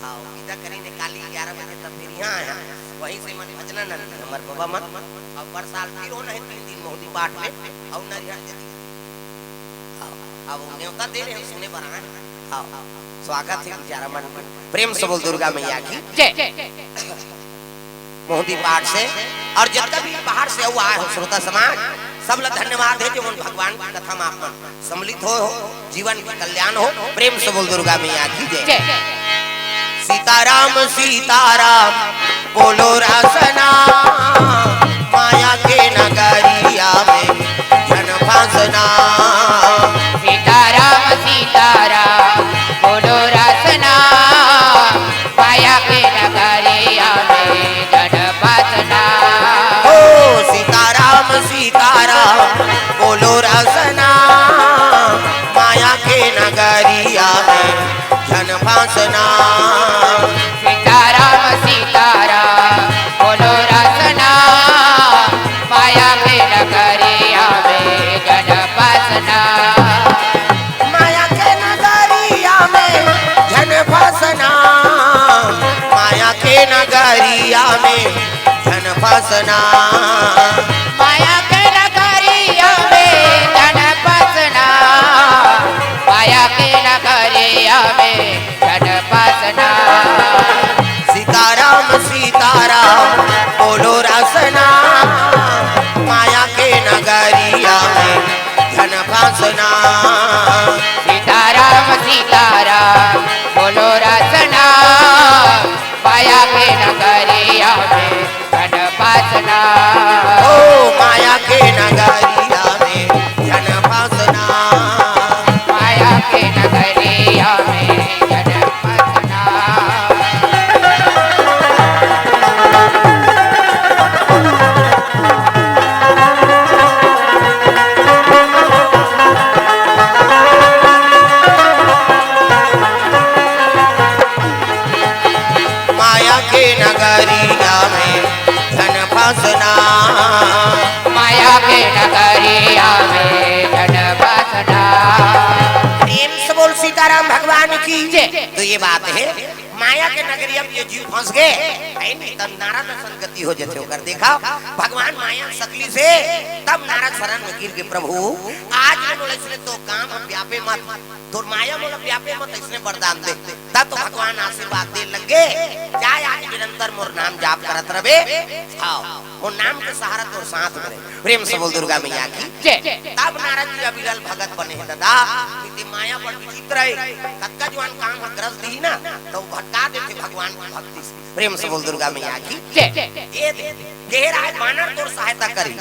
हाँ, विदा करिन हे काली ग्यारह बजे, तब फिर यहाँ आए हैं। वहीं से मन भजनानंद जी, हमर बाबा मन, अउ बरसाल फिर होना हे तीन दिन मोहदी पाठ में, अउ नरिहर दे दी। हाँ, अब वो न्योता दे रहे हैं, सुने बर आए हैं। हाँ, स्वागत हे बिचारा मन के। प्रेम से बोल दुर्गा मैया की। जय। मोहदी पाठ से। अउ जतका भी बाहर से अउ आए हो श्रोता समाज, सब ला धन्यवाद हे जो मन भगवान की कथा में आप मन सम्मिलित हो, हो, जीवन के कल्याण हो। प्रेम से बोल दुर्गा मैया की जय। जय। सीताराम सीताराम बोलो रसना, माया के नगरिया में झन फंसना। सीताराम सीताराम बोलो रसना, माया के नगरिया में झन फंसना। ओ सीताराम सीताराम बोलो रसना, माया के नगरिया में झन फंसना। सीताराम सीताराम बोलो रसना, माया के नगरिया में झन फंसना। माया के नगरिया में झन फंसना, माया के नगरिया में झन फंसना। माया के नगरिया में झन फंसना, माया के नगरिया में झन फंसना। सीताराम सीताराम बोलो रसना, माया के नगरिया में झन फंसना। सीताराम सीताराम बोलो रसना, माया के नगरिया में झन फंसना। ओ माया के नगरिया में झन फंसना। माया के नगरिया में झन फंसना। माया के नगरिया में झन फंसना। माया के नगरिया में झन फंसना। प्रेम से बोल सीताराम भगवान की जय। तो ये बात हे, माया के नगरिया में जो जीव फंस गे, है नी, तब नारद असन गति हो जथे ओकर। देखा, भगवान माया सकली से तब नारद शरण में गिर गे, प्रभु, आज ले मोला इसने तो काम हम व्यापे मत, तोर माया मोला व्यापे मत, इसने वरदान दे। तब तो भगवान आशीर्वाद दे लगे, जाय आज निरंतर मोर नाम जाप करत रबे। हाँ, मोर नाम के सहारा तोर साथ में रहे। प्रेम से बोल दुर्गा मैया की जय। तब नारद जी अविरल भगत बने हे दादा, कि ते माया बड़ विचित्र हे। कतका जुआन काम ह ग्रस दिही ना, तो भटका देथे भगवान की भक्ति से। प्रेम से बोल दुर्गा मैया की जय। ये दे, ये राय बानर तोर सहायता करी,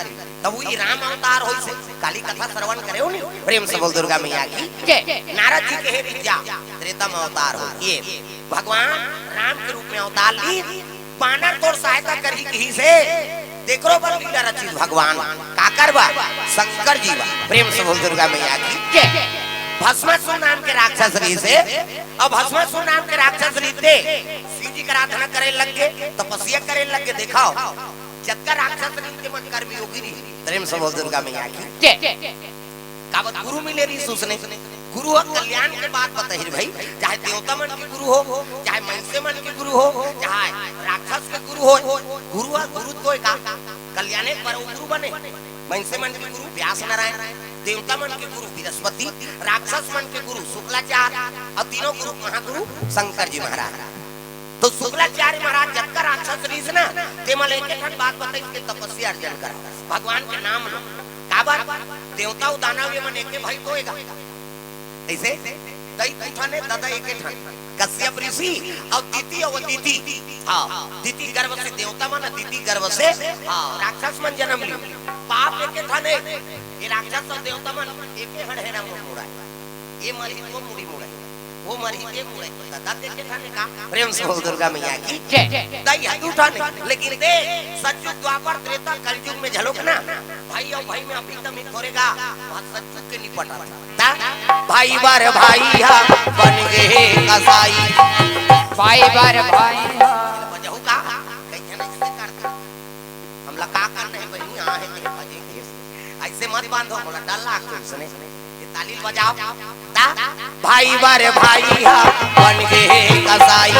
तब वही राम अवतार होइसे। काली कथा श्रवण करे हो नी, प्रेम से बोल दुर्गा मैया की जय। नारद जी कहे, "जा, त्रेता में अवतार हो।" ये भगवान राम के रूप में अवतार ली, बानर तोर सहायता करही कहिसे, तेकरो बर लीला रचिस भगवान। काकर बर? शंकर जी बर। प्रेम से बोल दुर्गा मैया की जय। भस्मासुर नाम के राक्षस रहिसे, अब भस्मासुर नाम के राक्षस रहिते शिव जी के आराधना करे लग गे, तपस्या करे लग गे। देखो, जतका राक्षस रहिते मन कर्मयोगी रहिसे। प्रेम से बोल दुर्गा मैया की जय। काबर गुरु मिले रहिस उसने। गुरु ह कल्याण के बात बताही रे भाई, चाहे देवता मन के गुरु हो, चाहे मनुष्य मन के गुरु हो, चाहे राक्षस के गुरु हो, गुरु ह गुरु तो का कल्याणे बर वो गुरु बने। मनुष्य मन के गुरु व्यास नारायण, देवता मन के गुरु बृहस्पति, राक्षस मन के गुरु शुक्लाचार्य, अउ तीनों गुरु महागुरु शंकर जी महाराज। तो शुक्लाचार्य महाराज जतका राक्षस रहिस ना, ते मन ल एके ठन बात बताइस के तपस्या अर्जन करा, भगवान के नाम लो। काबर? देवता अउ दानव ये मन एके भाई तो एगा। अइसे दई दू ठन हे, ददा एके ठन। कश्यप ऋषि अउ दिति अउ अदिति। हाँ, दिति गर्भ से देवता मन, दिति गर्भ से, हाँ, राक्षस मन जनम लियो। बाप एके ठन हे, ये राक्षस अउ देवता मन एके हड़हेरा मुड़ मुड़ाए। ये मरही तो मुड़ी मुड़ाए, वो मरही ते मुड़ाए, तो ददा देखे था ने का। प्रेम से बोल दुर्गा मैया की जय। दई ह दू ठन हे, लेकिन ते सतयुग, द्वापर, त्रेता, कलयुग में झलोक ना, भाई अउ भाई में अभी तमी थोरेगा, वहाँ सतयुग के निपटा था। ता भाई बर भाई हा बन गे हे कसाई। भाई बर भाई हा। बजहू का? कहीं ना इससे करता। हमला का करना हे बहिनी, आ हे ते बजे के। अइसे मत बांधो, मोला डर लागथे उसने। ये ताली बजाओ। ता भाई बर भाई हा बन गे हे कसाई।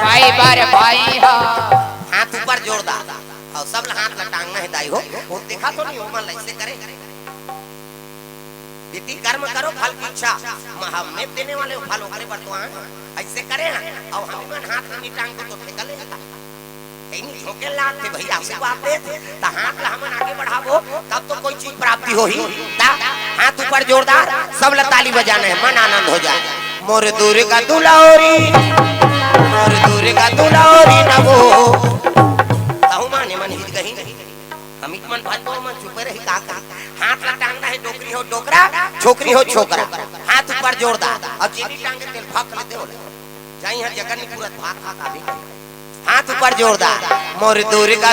भाई बर भाई हा। हाथ ऊपर जोरदार। अउ सब ला हाथ ला टांगना हे दाई हो। वो देखा तो नहीं हो मन ला ऐसे करे। बेटी कर्म करो फल की इच्छा। म-, हम में देने वाले हो फल ओकरे बर तो आए हैं। ऐसे करे हैं। अउ हम मन हाथ ला नहीं टांग दो तो ठेका ले जाता। कहीं झोंके लागथे भैया, आशीर्वाद दे, त हाथ ला हमन आगे बढ़ाबो, तब तो कोई चीज प्राप्ति होही। ता हाथ ऊपर जोरदार, सब ला ताली बजाना है, मन आनंद हो जाए। मोर दुर्गा दुलौरी, मोर दुर्गा दुलौरी नवो। तहु माने मन हित गही। अमित मन भाई तो मन चुपे रही का का। हाथ ला टांगना है, डोकरी हो डोकरा, छोकरी हो छोकरा। हाथ ऊपर जोरदार, अउ जेनी टांगे तेल फक ले दे बोले। जाई हा जगन पूरा भाग भाग आवे। हाथ ऊपर जोरदार। मोर दुर्गा